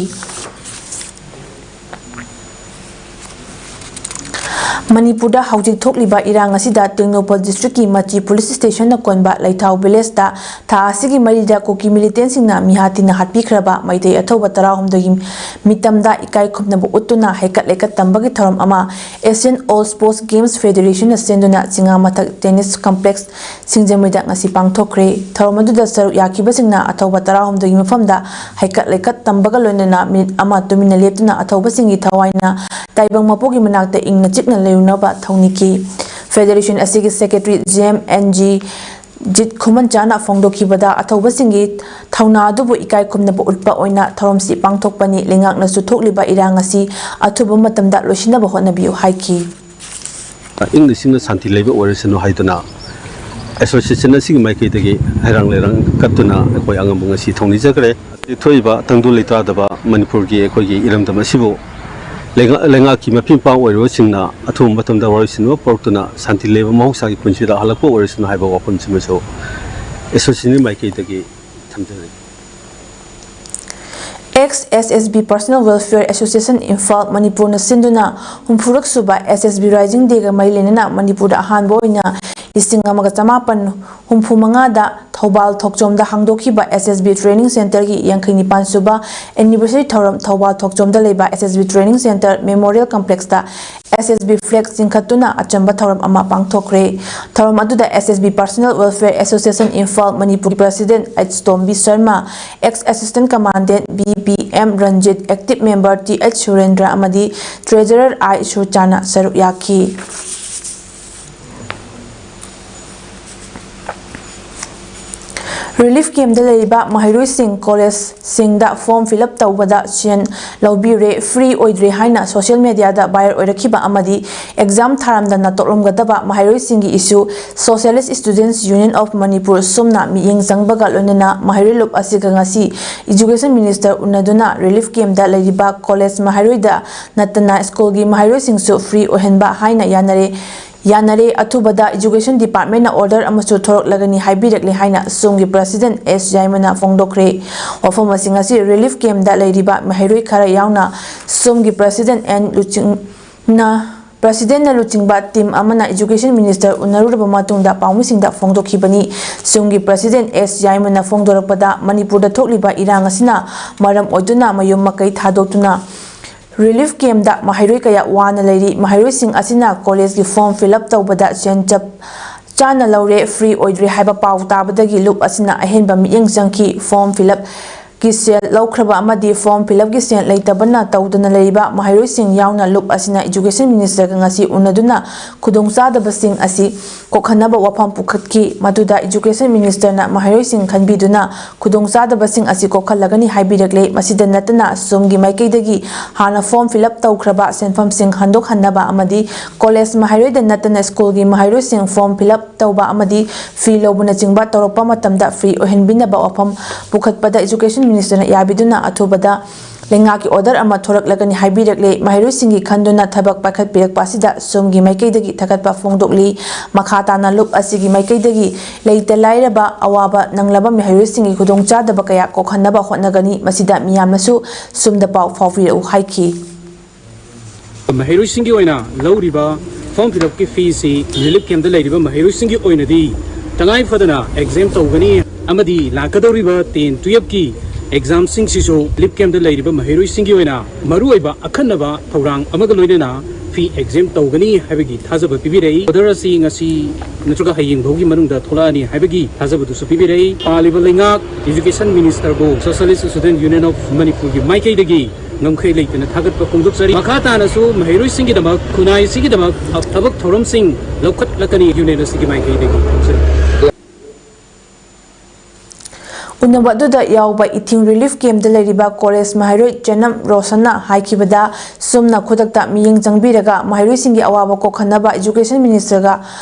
ꯃꯅꯤꯄꯨꯔꯗ ꯍꯧꯖꯤꯛ ꯊꯣꯛꯂꯤꯕ ꯏꯔꯥꯡ ꯑꯁꯤꯗ ꯇꯦꯡꯅꯧꯄꯜ ꯗꯤꯁꯇ꯭ꯔꯤꯛꯀꯤ ꯃꯆꯤ ꯄꯨꯂꯤꯁ ꯁ꯭ꯇꯦꯁꯟꯅ ꯀꯣꯟꯕ ꯂꯩꯊꯥꯎ ꯚꯤꯂꯦꯖꯇ ꯊꯥ ꯑꯁꯤꯒꯤ ꯃꯔꯤꯗ ꯀꯨꯀꯤ ꯃꯤꯂꯤꯇꯦꯟꯁꯤꯡꯅ ꯃꯤꯍꯥꯠ ꯊꯤꯅ ꯍꯥꯠꯄꯤꯈ꯭ꯔꯕ ꯃꯩꯇꯩ ꯑꯊꯧꯕ ꯇꯔꯥꯍꯨꯝꯗꯣꯏꯒꯤ ꯃꯤꯇꯝꯗ ꯏꯀꯥꯏ ꯈꯨꯝꯅꯕ ꯎꯠꯇꯨꯅ ꯍꯩꯀꯠ ꯂꯩꯀꯠ ꯇꯝꯕꯒꯤ ꯊꯧꯔꯝ ꯑꯃ Asian All Sports Games Federation ꯅ ꯁꯤꯟꯗꯨꯅ ꯆꯤꯉꯥ ꯃꯊꯛ ꯇꯦꯅꯤꯁ ꯀꯝꯄ꯭ꯂꯦꯛꯁ ꯁꯤꯡꯖꯃꯩꯗ ꯉꯁꯤ ꯄꯥꯡꯊꯣꯛꯈ꯭ꯔꯦ꯫ ꯊꯧꯔꯝ ꯑꯗꯨꯗ ꯁꯔꯨꯛ ꯌꯥꯈꯤꯕꯁꯤꯡꯅ ꯑꯊꯧꯕ ꯇꯔꯥꯍꯨꯝꯗꯣꯏꯒꯤ ꯃꯐꯝꯗ ꯍꯩꯀꯠ ꯂꯩꯀꯠ ꯇꯝꯕꯒ ꯂꯣꯏꯅꯅ ꯃꯤꯅꯤꯠ ꯑꯃ ꯇꯨꯃꯤꯟꯅ ꯂꯦꯞꯇꯨꯅ ꯑꯊꯧꯕꯁꯤꯡꯒꯤ ꯊꯋꯥꯏꯅ ꯇꯥꯏꯕꯪ ꯃꯄꯨꯒꯤ ꯃꯅꯥꯛꯇ ꯏꯪꯅ ꯆꯤꯛꯅ ꯂꯩꯔꯨꯅꯕ ꯊꯧꯅꯤꯈꯤ꯫ ꯐꯦꯗꯦꯔꯦꯁꯟ ꯑꯁꯤꯒꯤ ꯁꯦꯀ꯭ꯔꯦꯇꯔꯤ ꯖꯦꯝ ꯑꯦꯟ ꯖꯤ ꯖꯤꯠ ꯈꯨꯃꯟꯆꯥꯅ ꯐꯣꯡꯗꯣꯛꯈꯤꯕꯗ, ꯑꯊꯧꯕꯁꯤꯡꯒꯤ ꯊꯧꯅꯥ ꯑꯗꯨꯕꯨ ꯏꯀꯥꯏ ꯈꯨꯝꯅꯕ ꯎꯠꯄ ꯑꯣꯏꯅ ꯊꯧꯔꯝꯁꯤ ꯄꯥꯡꯊꯣꯛꯄꯅꯤ, ꯂꯩꯉꯥꯛꯅꯁꯨ ꯊꯣꯛꯂꯤꯕ ꯏꯔꯥꯡ ꯑꯁꯤ ꯑꯊꯨꯕ ꯃꯇꯝꯗ ꯂꯣꯏꯁꯤꯟꯅꯕ ꯍꯣꯠꯅꯕꯤꯌꯨ ꯍꯥꯏꯈꯤ꯫ ꯏꯪꯅ ꯆꯤꯛꯅ ꯁꯥꯟꯇꯤ ꯂꯩꯕ ꯑꯣꯏꯔꯁꯅꯨ ꯍꯥꯏꯗꯨꯅ ꯑꯦꯁꯣꯁꯤꯌꯦꯁꯟ ꯑꯁꯤꯒꯤ ꯃꯥꯏꯀꯩꯗꯒꯤ ꯍꯩꯔꯥꯡ ꯂꯩꯔꯥꯡ ꯀꯠꯇꯨꯅ ꯑꯩꯈꯣꯏ ꯑꯉꯝꯕ ꯉꯁꯤ ꯊꯧꯅꯤꯖꯈ꯭ꯔꯦ꯫ ꯍꯧꯖꯤꯛ ꯊꯣꯛꯏꯕ ꯇꯪꯗꯨ ꯂꯩꯇꯥꯗꯕ ꯃꯅꯤꯄꯨꯔꯒꯤ ꯑꯩꯈꯣꯏꯒꯤ ꯏꯔꯝꯗꯝ ꯑꯁꯤꯕꯨ ꯂꯩꯉꯥꯛ-, ꯂꯩꯉꯥꯛꯀꯤ ꯃꯄꯤ ꯃꯄꯥ ꯑꯣꯏꯔꯤꯕꯁꯤꯡꯅ ꯑꯊꯨꯕ ꯃꯇꯝꯗ ꯋꯥꯔꯣꯏꯁꯤꯟꯕ ꯄꯨꯔꯛꯇꯨꯅ ꯁꯥꯟꯇꯤ ꯂꯩꯕ ꯃꯍꯧꯁꯥꯒꯤ ꯄꯨꯟꯁꯤꯗ ꯍꯜꯂꯛꯄ ꯑꯣꯏꯔꯁꯅꯨ ꯍꯥꯏꯕ ꯋꯥꯐꯝꯁꯤꯃꯁꯨ ꯑꯦꯁꯣꯁꯤꯌꯦꯁꯟꯒꯤ ꯃꯥꯏꯀꯩꯗꯒꯤ ꯊꯝꯖꯔꯤ꯫ Ex S S B Personnel Welfare Association Imphal, ꯃꯅꯤꯄꯨꯔꯅ ꯁꯤꯟꯗꯨꯅ ꯍꯨꯝꯐꯨꯔꯛ ꯁꯨꯕ S S B Rising Day ꯒ ꯃꯔꯤ ꯂꯩꯅꯅ ꯃꯅꯤꯄꯨꯔꯗ ꯑꯍꯥꯟꯕ ꯑꯣꯏꯅ ꯂꯤꯁꯤꯡ ꯑꯃꯒ ꯆꯃꯥꯄꯟ ꯍꯨꯝꯐꯨ ꯃꯉꯥꯗ Thoubal ꯊꯣꯛꯆꯣꯝꯗ ꯍꯥꯡꯗꯣꯛꯈꯤꯕ S S B Training Center ꯒꯤ ꯌꯥꯡꯈꯩ ꯅꯤꯄꯥꯟ ꯁꯨꯕ anniversary ꯊꯧꯔꯝ ꯊꯧꯕꯥꯜ ꯊꯣꯛꯆꯣꯝꯗ ꯂꯩꯕ S S B Training Center Memorial Complex ꯇ S S B flag ꯆꯤꯡꯈꯠꯇꯨꯅ ꯑꯆꯝꯕ ꯊꯧꯔꯝ ꯑꯃ ꯄꯥꯡꯊꯣꯛꯈ꯭ꯔꯦ꯫ ꯊꯧꯔꯝ ꯑꯗꯨꯗ S S B Personnel Welfare Association Imphal ꯃꯅꯤꯄꯨꯔꯒꯤ President H ꯇꯣꯝꯕꯤ Sharma, Ex Assistant Commandant B P M Ranjit, Active Member T H ꯁꯨꯔꯦꯟꯗ꯭ꯔ ꯑꯃꯗꯤ Treasurer I ꯁꯨꯔꯆꯥꯟꯅ ꯁꯔꯨꯛ ꯌꯥꯈꯤ꯫ Relief camp ꯇ ꯂꯩꯔꯤꯕ ꯃꯍꯩꯔꯣꯏꯁꯤꯡ ꯀꯣꯂꯦꯖꯁꯤꯡꯗ form fill up ꯇꯧꯕꯗ ꯁꯦꯟ ꯂꯧꯕꯤꯔꯦ, free ꯑꯣꯏꯗ꯭ꯔꯦ ꯍꯥꯏꯅ social media ꯗ viral ꯑꯣꯏꯔꯛꯈꯤꯕ ꯑꯃꯗꯤ exam ꯊꯥꯔꯝꯗꯅ ꯇꯣꯛꯂꯝꯒꯗꯕ ꯃꯍꯩꯔꯣꯏꯁꯤꯡꯒꯤ issue Socialist Students Union of Manipur, ꯁꯨꯝꯅ ꯃꯤꯠꯌꯦꯡ ꯆꯪꯕꯒ ꯂꯣꯏꯅꯅ ꯃꯍꯩꯔꯣꯏ ꯂꯨꯞ ꯑꯁꯤꯒ ꯉꯁꯤ Education Minister ꯎꯅꯗꯨꯅ relief camp ꯇ ꯂꯩꯔꯤꯕ ꯀꯣꯂꯦꯖ ꯃꯍꯩꯔꯣꯏꯗ ꯅꯠꯇꯅ ꯁ꯭ꯀꯨꯜꯒꯤ ꯃꯍꯩꯔꯣꯏꯁꯤꯡꯁꯨ free ꯑꯣꯏꯍꯟꯕ ꯍꯥꯏꯅ ꯌꯥꯅꯔꯦ꯫ ꯌꯥꯅꯔꯦ꯫ ꯑꯊꯨꯕꯗ Education Department ꯅ order ꯑꯃꯁꯨ ꯊꯣꯔꯛꯂꯒꯅꯤ ꯍꯥꯏꯕꯤꯔꯛꯂꯦ ꯍꯥꯏꯅ ꯁꯣꯝꯒꯤ President ꯑꯦꯁ ꯌꯥꯏꯃꯅ ꯐꯣꯡꯗꯣꯛꯈ꯭ꯔꯦ꯫ ꯋꯥꯐꯝ ꯑꯁꯤꯡ ꯑꯁꯤ relief camp ꯗ ꯂꯩꯔꯤꯕ ꯃꯍꯩꯔꯣꯏ ꯈꯔ ꯌꯥꯎꯅ ꯁꯣꯝꯒꯤ President ꯑꯦꯟ ꯂꯨꯆꯤꯡꯅ President ꯅ ꯂꯨꯆꯤꯡꯕ team ꯑꯃꯅ Education Minister ꯎꯅꯔꯨꯔꯕ ꯃꯇꯨꯡꯗ ꯄꯥꯎꯃꯤꯁꯤꯡꯗ ꯐꯣꯡꯗꯣꯛꯈꯤꯕꯅꯤ꯫ ꯁꯣꯝꯒꯤ President ꯑꯦꯁ ꯌꯥꯏꯃꯅ ꯐꯣꯡꯗꯣꯔꯛꯄꯗ, ꯃꯅꯤꯄꯨꯔꯗ ꯊꯣꯛꯂꯤꯕ ꯏꯔꯥꯡ ꯑꯁꯤꯅ ꯃꯔꯝ ꯑꯣꯏꯗꯨꯅ ꯃꯌꯨꯝ ꯃꯀꯩ ꯊꯥꯗꯣꯛꯇꯨꯅ relief camp ꯗ ꯃꯍꯩꯔꯣꯏ ꯀꯌꯥ ꯋꯥꯅ ꯂꯩꯔꯤ꯫ ꯃꯍꯩꯔꯣꯏꯁꯤꯡ ꯑꯁꯤꯅ college ꯀꯤ form fill up ꯇꯧꯕꯗ ꯁꯦꯟ ꯆꯞ ꯆꯥꯅ ꯂꯧꯔꯦ, free ꯑꯣꯏꯗ꯭ꯔꯦ ꯍꯥꯏꯕ ꯄꯥꯎ ꯇꯥꯕꯗꯒꯤ ꯂꯨꯞ ꯑꯁꯤꯅ ꯑꯍꯦꯟꯕ ꯃꯤꯠꯌꯦꯡ ꯆꯪꯈꯤ꯫ Form fill up ꯀꯤ ꯁꯦꯜ ꯂꯧꯈ꯭ꯔꯕ ꯑꯃꯗꯤ form fill up ꯀꯤ ꯁꯦꯜ ꯂꯩꯇꯕꯅ ꯇꯧꯗꯅ ꯂꯩꯔꯤꯕ ꯃꯍꯩꯔꯣꯏꯁꯤꯡ ꯌꯥꯎꯅ ꯂꯨꯞ ꯑꯁꯤꯅ Education Minister ꯒ ꯉꯁꯤ ꯎꯅꯗꯨꯅ ꯈꯨꯗꯣꯡꯆꯥꯗꯕꯁꯤꯡ ꯑꯁꯤ ꯀꯣꯛꯍꯟꯅꯕ ꯋꯥꯐꯝ ꯄꯨꯈꯠꯈꯤ꯫ ꯃꯗꯨꯗ Education Minister ꯅ ꯃꯍꯩꯔꯣꯏꯁꯤꯡ ꯈꯟꯕꯤꯗꯨꯅ ꯈꯨꯗꯣꯡꯆꯥꯗꯕꯁꯤꯡ ꯑꯁꯤ ꯀꯣꯛꯍꯜꯂꯒꯅꯤ ꯍꯥꯏꯕꯤꯔꯛꯂꯦ꯫ ꯃꯁꯤꯗ ꯅꯠꯇꯅ ꯁꯣꯝꯒꯤ ꯃꯥꯏꯀꯩꯗꯒꯤ ꯍꯥꯟꯅ form fill up ꯇꯧꯈ꯭ꯔꯕ ꯁꯦꯟꯐꯝꯁꯤꯡ ꯍꯟꯗꯣꯛꯍꯟꯅꯕ ꯑꯃꯗꯤ college ꯃꯍꯩꯔꯣꯏꯗ ꯅꯠꯇꯅ school ꯒꯤ ꯃꯍꯩꯔꯣꯏꯁꯤꯡ form fill up ꯇꯧꯕ ꯑꯃꯗꯤ fee ꯂꯧꯕꯅꯆꯤꯡꯕ ꯇꯧꯔꯛꯄ ꯃꯇꯝꯗ free ꯑꯣꯏꯍꯟꯕꯤꯅꯕ ꯋꯥꯐꯝ ꯄꯨꯈꯠꯄꯗ Education Minister ꯅ ꯌꯥꯕꯤꯗꯨꯅ ꯑꯊꯨꯕꯗ ꯂꯩꯉꯥꯛꯀꯤ order ꯑꯃ ꯊꯣꯔꯛꯂꯒꯅꯤ ꯍꯥꯏꯕꯤꯔꯛꯂꯦ꯫ ꯃꯍꯩꯔꯣꯏꯁꯤꯡꯒꯤ ꯈꯟꯗꯨꯅ ꯊꯕꯛ ꯄꯥꯏꯈꯠꯄꯤꯔꯛꯄ ꯑꯁꯤꯗ ꯁꯣꯝꯒꯤ ꯃꯥꯏꯀꯩꯗꯒꯤ ꯊꯥꯒꯠꯄ ꯐꯣꯡꯗꯣꯛꯂꯤ꯫ ꯃꯈꯥ ꯇꯥꯅ ꯂꯨꯞ ꯑꯁꯤꯒꯤ ꯃꯥꯏꯀꯩꯗꯒꯤ ꯂꯩꯇ ꯂꯥꯏꯔꯕ ꯑꯋꯥꯕ ꯅꯪꯂꯕ ꯃꯍꯩꯔꯣꯏꯁꯤꯡꯒꯤ ꯈꯨꯗꯣꯡꯆꯥꯗꯕ ꯀꯌꯥ ꯀꯣꯛꯍꯟꯅꯕ ꯍꯣꯠꯅꯒꯅꯤ꯫ ꯃꯁꯤꯗ ꯃꯤꯌꯥꯝꯅꯁꯨ ꯁꯣꯝꯗ ꯄꯥꯎ ꯐꯥꯎꯕꯤꯔꯛꯎ ꯍꯥꯏꯈꯤ꯫ ꯃꯍꯩꯔꯣꯏꯁꯤꯡꯒꯤ ꯑꯣꯏꯅ ꯂꯧꯔꯤꯕ form fill up ꯀꯤ fee ꯁꯤ relief camp ꯇ ꯂꯩꯔꯤꯕ ꯃꯍꯩꯔꯣꯏꯁꯤꯡꯒꯤ ꯑꯣꯏꯅꯗꯤ ꯇꯉꯥꯏ ꯐꯗꯅ exam ꯇꯧꯒꯅꯤ ꯑꯃꯗꯤ ꯂꯥꯛꯀꯗꯧꯔꯤꯕ ten twelve ꯀꯤ exam ꯁꯤꯡꯁꯤꯁꯨ relief camp ꯇ ꯂꯩꯔꯤꯕ ꯃꯍꯩꯔꯣꯏꯁꯤꯡꯒꯤ ꯑꯣꯏꯅ ꯃꯔꯨꯑꯣꯏꯕ ꯑꯈꯟꯅꯕ ꯊꯧꯔꯥꯡ ꯑꯃꯒ ꯂꯣꯏꯅꯅ fee exempt ꯇꯧꯒꯅꯤ ꯍꯥꯏꯕꯒꯤ ꯊꯥꯖꯕ ꯄꯤꯕꯤꯔꯛꯏ꯫ Order ꯑꯁꯤ ꯉꯁꯤ ꯅꯠꯇ꯭ꯔꯒ ꯍꯌꯦꯡ ꯐꯥꯎꯒꯤ ꯃꯅꯨꯡꯗ ꯊꯣꯛꯂꯛꯑꯅꯤ ꯍꯥꯏꯕꯒꯤ ꯊꯥꯖꯕꯗꯨꯁꯨ ꯄꯤꯕꯤꯔꯛꯏ꯫ ꯄꯥꯜꯂꯤꯕ ꯂꯩꯉꯥꯛ Education Minister ꯕꯨ Socialist Student Union of Manipur ꯒꯤ ꯃꯥꯏꯀꯩꯗꯒꯤ ꯉꯝꯈꯩ ꯂꯩꯇꯅ ꯊꯥꯒꯠꯄ ꯐꯣꯡꯗꯣꯛꯆꯔꯤ꯫ ꯃꯈꯥ ꯇꯥꯅꯁꯨ ꯃꯍꯩꯔꯣꯏꯁꯤꯡꯒꯤꯗꯃꯛ ꯈꯨꯟꯅꯥꯏꯁꯤꯒꯤꯗꯃꯛ ꯊꯕꯛ ꯊꯧꯔꯝꯁꯤꯡ ꯂꯧꯈꯠꯂꯛꯀꯅꯤ Union ꯑꯁꯤꯒꯤ ꯃꯥꯏꯀꯩꯗꯒꯤ ꯊꯝꯖꯔꯤ꯫ ꯎꯅꯕ ꯑꯗꯨꯗ ꯌꯥꯎꯕ ꯏꯊꯤꯡ relief camp ꯇ ꯂꯩꯔꯤꯕ college ꯃꯍꯩꯔꯣꯏ ꯆꯦꯅꯝ ꯔꯣꯁꯟꯅ ꯍꯥꯏꯈꯤꯕꯗ, ꯁꯣꯝꯅ ꯈꯨꯗꯛꯇ ꯃꯤꯠꯌꯦꯡ ꯆꯪꯕꯤꯔꯒ ꯃꯍꯩꯔꯣꯏꯁꯤꯡꯒꯤ ꯑꯋꯥꯕ ꯀꯣꯛꯍꯟꯅꯕ Education Minister ꯒ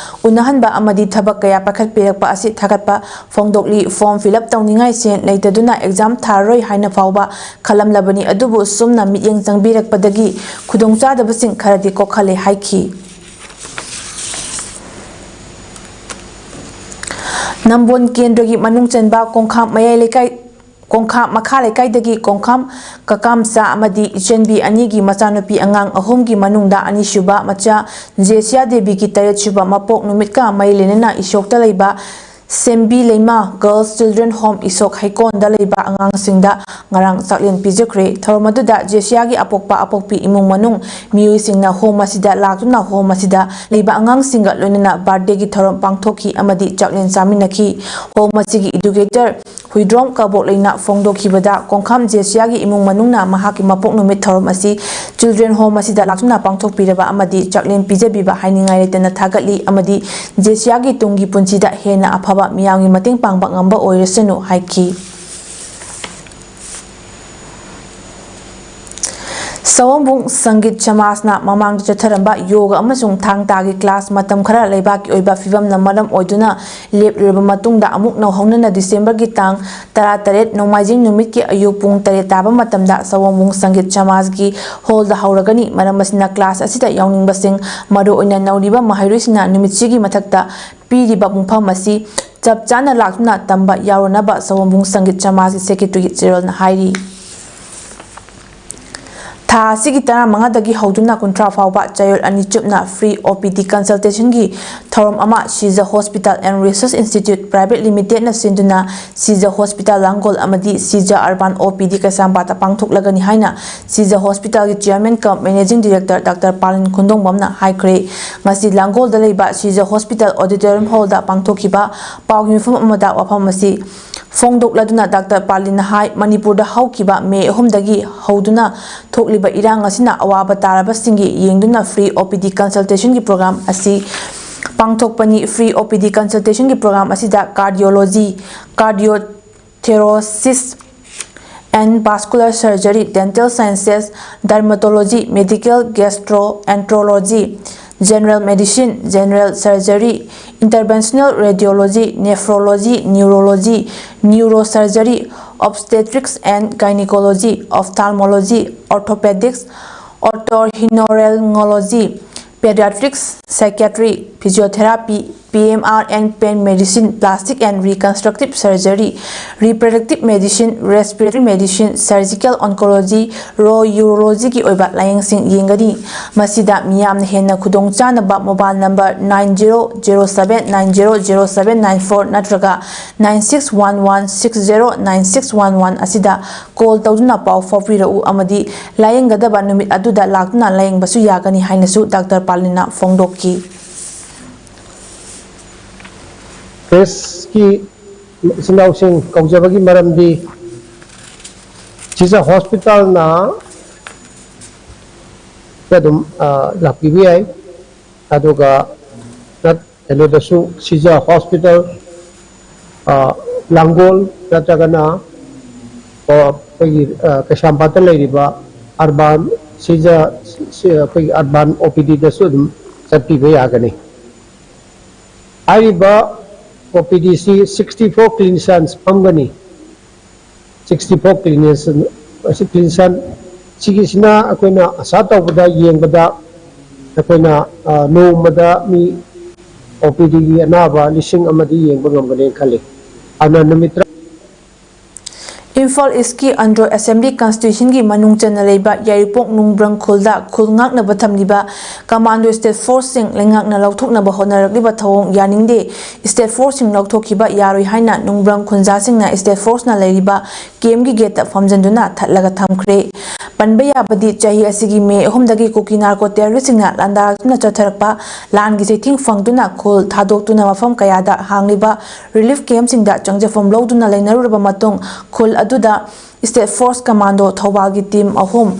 ꯎꯅꯍꯟꯕ ꯑꯃꯗꯤ ꯊꯕꯛ ꯀꯌꯥ ꯄꯥꯏꯈꯠꯄꯤꯔꯛꯄ ꯑꯁꯤ ꯊꯥꯒꯠꯄ ꯐꯣꯡꯗꯣꯛꯂꯤ꯫ Form fill up ꯇꯧꯅꯤꯡꯉꯥꯏ ꯁꯦꯟ ꯂꯩꯇꯗꯨꯅ exam ꯊꯥꯔꯔꯣꯏ ꯍꯥꯏꯅ ꯐꯥꯎꯕ ꯈꯜꯂꯝꯂꯕꯅꯤ, ꯑꯗꯨꯕꯨ ꯁꯣꯝꯅ ꯃꯤꯠꯌꯦꯡ ꯆꯪꯕꯤꯔꯛꯄꯗꯒꯤ ꯈꯨꯗꯣꯡꯆꯥꯗꯕꯁꯤꯡ ꯈꯔꯗꯤ ꯀꯣꯛꯍꯜꯂꯦ ꯍꯥꯏꯈꯤ꯫ ꯅꯝꯕꯣꯜ ꯀꯦꯟꯗ꯭ꯔꯒꯤ ꯃꯅꯨꯡ ꯆꯟꯕ ꯀꯣꯡꯈꯥꯝ ꯃꯌꯥꯏ ꯂꯩꯀꯥꯏ, ꯀꯣꯡꯈꯥꯝ ꯃꯈꯥ ꯂꯩꯀꯥꯏꯗꯒꯤ ꯀꯣꯡꯈꯥꯝ ꯀꯀꯥꯝꯆꯥ ꯑꯃꯗꯤ ꯏꯆꯟꯕꯤ ꯑꯅꯤꯒꯤ ꯃꯆꯥꯅꯨꯄꯤ ꯑꯉꯥꯡ ꯑꯍꯨꯝꯒꯤ ꯃꯅꯨꯡꯗ ꯑꯅꯤꯁꯨꯕ ꯃꯆꯥ ꯖꯦꯁꯤꯌꯥ ꯗꯦꯕꯤꯒꯤ ꯇꯔꯦꯠꯁꯨꯕ ꯃꯄꯣꯛ ꯅꯨꯃꯤꯠꯀ ꯃꯔꯤ ꯂꯩꯅꯅ ꯏꯁꯣꯛꯇ ꯂꯩꯕ ꯁꯦꯝꯕꯤ ꯂꯩꯃ Girls Children Home ꯏꯁꯣꯛ ꯍꯩꯀꯣꯟꯗ ꯂꯩꯕ ꯑꯉꯥꯡꯁꯤꯡꯗ ꯉꯔꯥꯡ ꯆꯥꯛꯂꯦꯟ ꯄꯤꯖꯈ꯭ꯔꯦ꯫ ꯊꯧꯔꯝ ꯑꯗꯨꯗ ꯖꯦꯁꯤꯌꯥꯒꯤ ꯑꯄꯣꯛꯄ ꯑꯄꯣꯛꯄꯤ ꯏꯃꯨꯡ ꯃꯅꯨꯡ ꯃꯤꯑꯣꯏꯁꯤꯡꯅ home ꯑꯁꯤꯗ ꯂꯥꯛꯇꯨꯅ home ꯑꯁꯤꯗ ꯂꯩꯕ ꯑꯉꯥꯡꯁꯤꯡꯒ ꯂꯣꯏꯅꯅ birthdayꯒꯤ ꯊꯧꯔꯝ ꯄꯥꯡꯊꯣꯛꯈꯤ ꯑꯃꯗꯤ ꯆꯥꯛꯂꯦꯟ ꯆꯥꯃꯤꯟꯅꯈꯤ꯫ Home ꯑꯁꯤꯒꯤ educator ꯍꯨꯏꯗ꯭ꯔꯣꯝ ꯀꯕꯣꯛꯂꯩꯅ ꯐꯣꯡꯗꯣꯛꯈꯤꯕꯗ, ꯀꯣꯡꯈꯥꯝ ꯖꯦꯁꯤꯌꯥꯒꯤ ꯏꯃꯨꯡ ꯃꯅꯨꯡꯅ ꯃꯍꯥꯛꯀꯤ ꯃꯄꯣꯛ ꯅꯨꯃꯤꯠ ꯊꯧꯔꯝ ꯑꯁꯤ Children Home ꯑꯁꯤꯗ ꯂꯥꯛꯇꯨꯅ ꯄꯥꯡꯊꯣꯛꯄꯤꯔꯕ ꯑꯃꯗꯤ ꯆꯥꯛꯂꯦꯟ ꯄꯤꯖꯕꯤꯕ ꯍꯥꯏꯅꯤꯡꯉꯥꯏ ꯂꯩꯇꯅ ꯊꯥꯒꯠꯂꯤ ꯑꯃꯗꯤ ꯖꯦꯁꯤꯌꯥꯒꯤ ꯇꯨꯡꯒꯤ ꯄꯨꯟꯁꯤꯗ ꯍꯦꯟꯅ ꯑꯐꯕ ꯃꯤꯌꯥꯝꯒꯤ ꯃꯇꯦꯡ ꯄꯥꯡꯕ ꯉꯝꯕ ꯑꯣꯏꯔꯁꯅꯨ ꯍꯥꯏꯈꯤ꯫ ꯁꯑꯣꯝꯕꯨꯡ ꯁꯪꯒꯤꯠ ꯁꯃꯥꯖꯅ ꯃꯃꯥꯡꯗ ꯆꯠꯊꯔꯝꯕ ꯌꯣꯒ ꯑꯃꯁꯨꯡ ꯊꯥꯡ ꯇꯥꯒꯤ class ꯃꯇꯝ ꯈꯔ ꯂꯩꯕꯥꯛꯀꯤ ꯑꯣꯏꯕ ꯐꯤꯕꯝꯅ ꯃꯔꯝ ꯑꯣꯏꯗꯨꯅ ꯂꯦꯞꯂꯨꯔꯕ ꯃꯇꯨꯡꯗ, ꯑꯃꯨꯛ ꯅꯧꯍꯧꯅꯅ ꯗꯤꯁꯦꯝꯕꯔꯒꯤ ꯇꯥꯡ ꯇꯔꯥꯇꯔꯦꯠ ꯅꯣꯡꯃꯥꯏꯖꯤꯡ ꯅꯨꯃꯤꯠꯀꯤ ꯑꯌꯨꯛ ꯄꯨꯡ ꯇꯔꯦꯠ ꯇꯥꯕ ꯃꯇꯝꯗ ꯁꯑꯣꯝꯕꯨꯡ ꯁꯪꯒꯤꯠ ꯁꯃꯥꯖꯒꯤ hallꯗ ꯍꯧꯔꯒꯅꯤ꯫ ꯃꯔꯝ ꯑꯁꯤꯅ class ꯑꯁꯤꯗ ꯌꯥꯎꯅꯤꯡꯕꯁꯤꯡ, ꯃꯔꯨꯑꯣꯏꯅ ꯅꯧꯔꯤꯕ ꯃꯍꯩꯔꯣꯏꯁꯤꯡꯅ ꯅꯨꯃꯤꯠꯁꯤꯒꯤ ꯃꯊꯛꯇ ꯄꯤꯔꯤꯕ ꯄꯨꯡꯐꯝ ꯑꯁꯤ ꯆꯞ ꯆꯥꯅ ꯂꯥꯛꯇꯨꯅ ꯇꯝꯕ ꯌꯥꯎꯔꯅꯕ ꯁꯑꯣꯝꯕꯨꯡ ꯁꯪꯒꯤꯠ ꯁꯃꯥꯖꯒꯤ secretaryꯒꯤ ꯆꯦꯔꯣꯜꯅ ꯍꯥꯏꯔꯤ꯫ ꯊꯥ ꯑꯁꯤꯒꯤ ꯇꯔꯥꯃꯉꯥꯗꯒꯤ ꯍꯧꯗꯨꯅ ꯀꯨꯟꯊ꯭ꯔꯥ ꯐꯥꯎꯕ ꯆꯌꯣꯜ ꯑꯅꯤ ꯆꯨꯞꯅ free OPD consultationꯒꯤ ꯊꯧꯔꯝ ꯑꯃ Sija Hospital and Research Institute Private Limitedꯅ ꯁꯤꯟꯗꯨꯅ Sija Hospital ꯂꯥꯡꯒꯣꯜ ꯑꯃꯗꯤ Sija Urban OPD ꯀꯩꯁꯥꯝꯄꯥꯠꯇ ꯄꯥꯡꯊꯣꯛꯂꯒꯅꯤ ꯍꯥꯏꯅ Sija Hospitalꯒꯤ chairman cum managing director Doctor ꯄꯥꯂꯤꯟ ꯈꯨꯟꯗꯣꯡꯕꯝꯅ ꯍꯥꯏꯈ꯭ꯔꯦ꯫ ꯉꯁꯤ ꯂꯥꯡꯒꯣꯜꯗ ꯂꯩꯕ Sija Hospital auditorium hallꯗ ꯄꯥꯡꯊꯣꯛꯈꯤꯕ ꯄꯥꯎꯒꯤ ꯃꯤꯐꯝ ꯑꯃꯗ ꯋꯥꯐꯝ ꯑꯁꯤ ꯐꯣꯡꯗꯣꯛꯂꯗꯨꯅ Doctor ꯄꯥꯂꯤꯟꯅ ꯍꯥꯏ, ꯃꯅꯤꯄꯨꯔꯗ ꯍꯧꯈꯤꯕ ꯃꯦ ꯑꯍꯨꯝꯗꯒꯤ ꯍꯧꯗꯨꯅ ꯊꯣꯛꯂꯤꯕ ꯏꯔꯥꯡ ꯑꯁꯤꯅ ꯑꯋꯥꯕ ꯇꯥꯔꯕꯁꯤꯡꯒꯤ ꯌꯦꯡꯗꯨꯅ free OPD consultationꯒꯤ program ꯑꯁꯤ ꯄꯥꯡꯊꯣꯛꯄꯅꯤ꯫ Free OPD consultationꯒꯤ program ꯑꯁꯤꯗ cardiology, cardiothoracic and vascular surgery, dental sciences, dermatology, medical gastroenterology, general medicine, general surgery, interventional radiology, nephrology, neurology, neurosurgery, obstetrics and gynecology, ophthalmology, orthopedics, otorhinolaryngology, pediatrics, psychiatry, physiotherapy, P M R and Pain Medicine, Plastic and Reconstructive Surgery, Reproductive Medicine, Respiratory Medicine, Surgical Oncology, Urology ꯒꯤ ꯑꯣꯏꯕ ꯂꯥꯌꯦꯡꯁꯤꯡ ꯌꯦꯡꯒꯅꯤ꯫ ꯃꯁꯤꯗ ꯃꯤꯌꯥꯝꯅ ꯍꯦꯟꯅ ꯈꯨꯗꯣꯡ ꯆꯥꯅꯕ mobile number nine zero zero seven nine zero zero seven nine four ꯅꯠꯇ꯭ꯔꯒ nine six one one six zero nine six one one ꯑꯁꯤꯗ call ꯇꯧꯗꯨꯅ ꯄꯥꯎ ꯐꯥꯎꯕꯤꯔꯛꯎ ꯑꯃꯗꯤ ꯂꯥꯌꯦꯡꯒꯗꯕ ꯅꯨꯃꯤꯠ ꯑꯗꯨꯗ ꯂꯥꯛꯇꯨꯅ ꯂꯥꯌꯦꯡꯕꯁꯨ ꯌꯥꯒꯅꯤ ꯍꯥꯏꯅꯁꯨ ꯗꯥꯛꯇꯔ ꯄꯥꯂꯤꯅ ꯐꯣꯡꯗꯣꯛꯈꯤ꯫ Press ꯀꯤ ꯏꯆꯤꯟ ꯏꯅꯥꯎꯁꯤꯡ ꯀꯧꯖꯕꯒꯤ ꯃꯔꯝꯗꯤ ꯁꯤꯖ hospital ꯅ ꯑꯗꯨꯝ, ꯑ, ꯂꯥꯛꯄꯤꯕ ꯌꯥꯏ꯫ ꯑꯗꯨꯒ ꯅꯠ-, ꯀꯩꯅꯣꯗꯁꯨ ꯁꯤꯖ hospital, ꯑ, ꯂꯥꯡꯒꯣꯜ ꯅꯠꯇ꯭ꯔꯒꯅ, ꯑ, ꯑꯩꯈꯣꯏꯒꯤ, ꯑ, ꯀꯩꯁꯥꯝꯄꯥꯠꯇ ꯂꯩꯔꯤꯕ urban ꯁꯤꯖ, ꯁꯤ-, ꯑꯩꯈꯣꯏꯒꯤ urban O P D ꯗꯁꯨ ꯑꯗꯨꯝ ꯆꯠꯄꯤꯕ ꯌꯥꯒꯅꯤ꯫ ꯍꯥꯏꯔꯤꯕ O P D ꯁꯤ sixty four clinicians ꯐꯝꯒꯅꯤ꯫ Sixty four clinician, ꯑꯁꯤ clinician ꯁꯤꯒꯤꯁꯤꯅ ꯑꯩꯈꯣꯏꯅ ꯑꯁꯥ ꯇꯧꯕꯗ, ꯌꯦꯡꯕꯗ ꯑꯩꯈꯣꯏꯅ, ꯑ, ꯅꯣꯡꯃꯗ ꯃꯤ O P D ꯒꯤ ꯑꯅꯥꯕ ꯂꯤꯁꯤꯡ ꯑꯃꯗꯤ ꯌꯦꯡꯕ ꯉꯝꯒꯅꯦꯅ ꯈꯜꯂꯤ꯫ ꯑꯗꯨꯅ ꯅꯨꯃꯤꯠ ꯇꯔꯥ ꯏꯝꯐꯥꯜ ꯏꯁꯀꯤ ꯑꯟꯗ꯭ꯔꯣ ꯑꯦꯁꯦꯝꯕ꯭ꯂꯤ ꯀꯟꯁꯇꯤꯇ꯭ꯌꯨꯁꯟꯒꯤ ꯃꯅꯨꯡ ꯆꯟꯅ ꯂꯩꯕ ꯌꯥꯏꯔꯤꯄꯣꯛ ꯅꯨꯡꯕ꯭ꯔꯪ ꯈꯨꯜꯗ ꯈꯨꯜ ꯉꯥꯛꯅꯕ ꯊꯝꯂꯤꯕ ꯀꯃꯥꯟꯗꯣ ꯁ꯭ꯇꯦꯠ ꯐꯣꯔꯁꯁꯤꯡ ꯂꯩꯉꯥꯛꯅ ꯂꯧꯊꯣꯛꯅꯕ ꯍꯣꯠꯅꯔꯛꯂꯤꯕ ꯊꯧꯑꯣꯡ ꯌꯥꯅꯤꯡꯗꯦ꯫ ꯁ꯭ꯇꯦꯠ ꯐꯣꯔꯁꯁꯤꯡ ꯂꯧꯊꯣꯛꯈꯤꯕ ꯌꯥꯔꯣꯏ ꯍꯥꯏꯅ ꯅꯨꯡꯕ꯭ꯔꯪ ꯈꯨꯟꯖꯥꯁꯤꯡꯅ ꯁ꯭ꯇꯦꯠ ꯐꯣꯔꯁꯅ ꯂꯩꯔꯤꯕ ꯀꯦꯝꯞꯀꯤ ꯒꯦꯠꯇ ꯐꯝꯖꯤꯟꯗꯨꯅ ꯊꯠꯂꯒ ꯊꯝꯈ꯭ꯔꯦ꯫ ꯄꯟꯕ ꯌꯥꯕꯗꯤ, ꯆꯍꯤ ꯑꯁꯤꯒꯤ ꯃꯦ ꯑꯍꯨꯝꯗꯒꯤ ꯀꯨꯀꯤ ꯅꯥꯔꯀꯣ ꯇꯦꯔꯣꯔꯤꯁꯁꯤꯡꯅ ꯂꯥꯟꯗꯥꯔꯛꯇꯨꯅ ꯆꯠꯊꯔꯛꯄ ꯂꯥꯟꯒꯤ ꯆꯩꯊꯦꯡ ꯐꯪꯗꯨꯅ ꯈꯨꯜ ꯊꯥꯗꯣꯛꯇꯨꯅ ꯃꯐꯝ ꯀꯌꯥꯗ ꯍꯥꯡꯂꯤꯕ ꯔꯤꯂꯤꯐ ꯀꯦꯝꯞꯁꯤꯡꯗ ꯆꯪꯖꯐꯝ ꯂꯧꯗꯨꯅ ꯂꯩꯅꯔꯨꯔꯕ ꯃꯇꯨꯡ, ꯈꯨꯜ ꯑꯗꯨꯗ ꯁ꯭ꯇꯦꯠ ꯐꯣꯔꯁ ꯀꯃꯥꯟꯗꯣ ꯊꯧꯕꯥꯜꯒꯤ ꯇꯤꯝ ꯑꯍꯨꯝ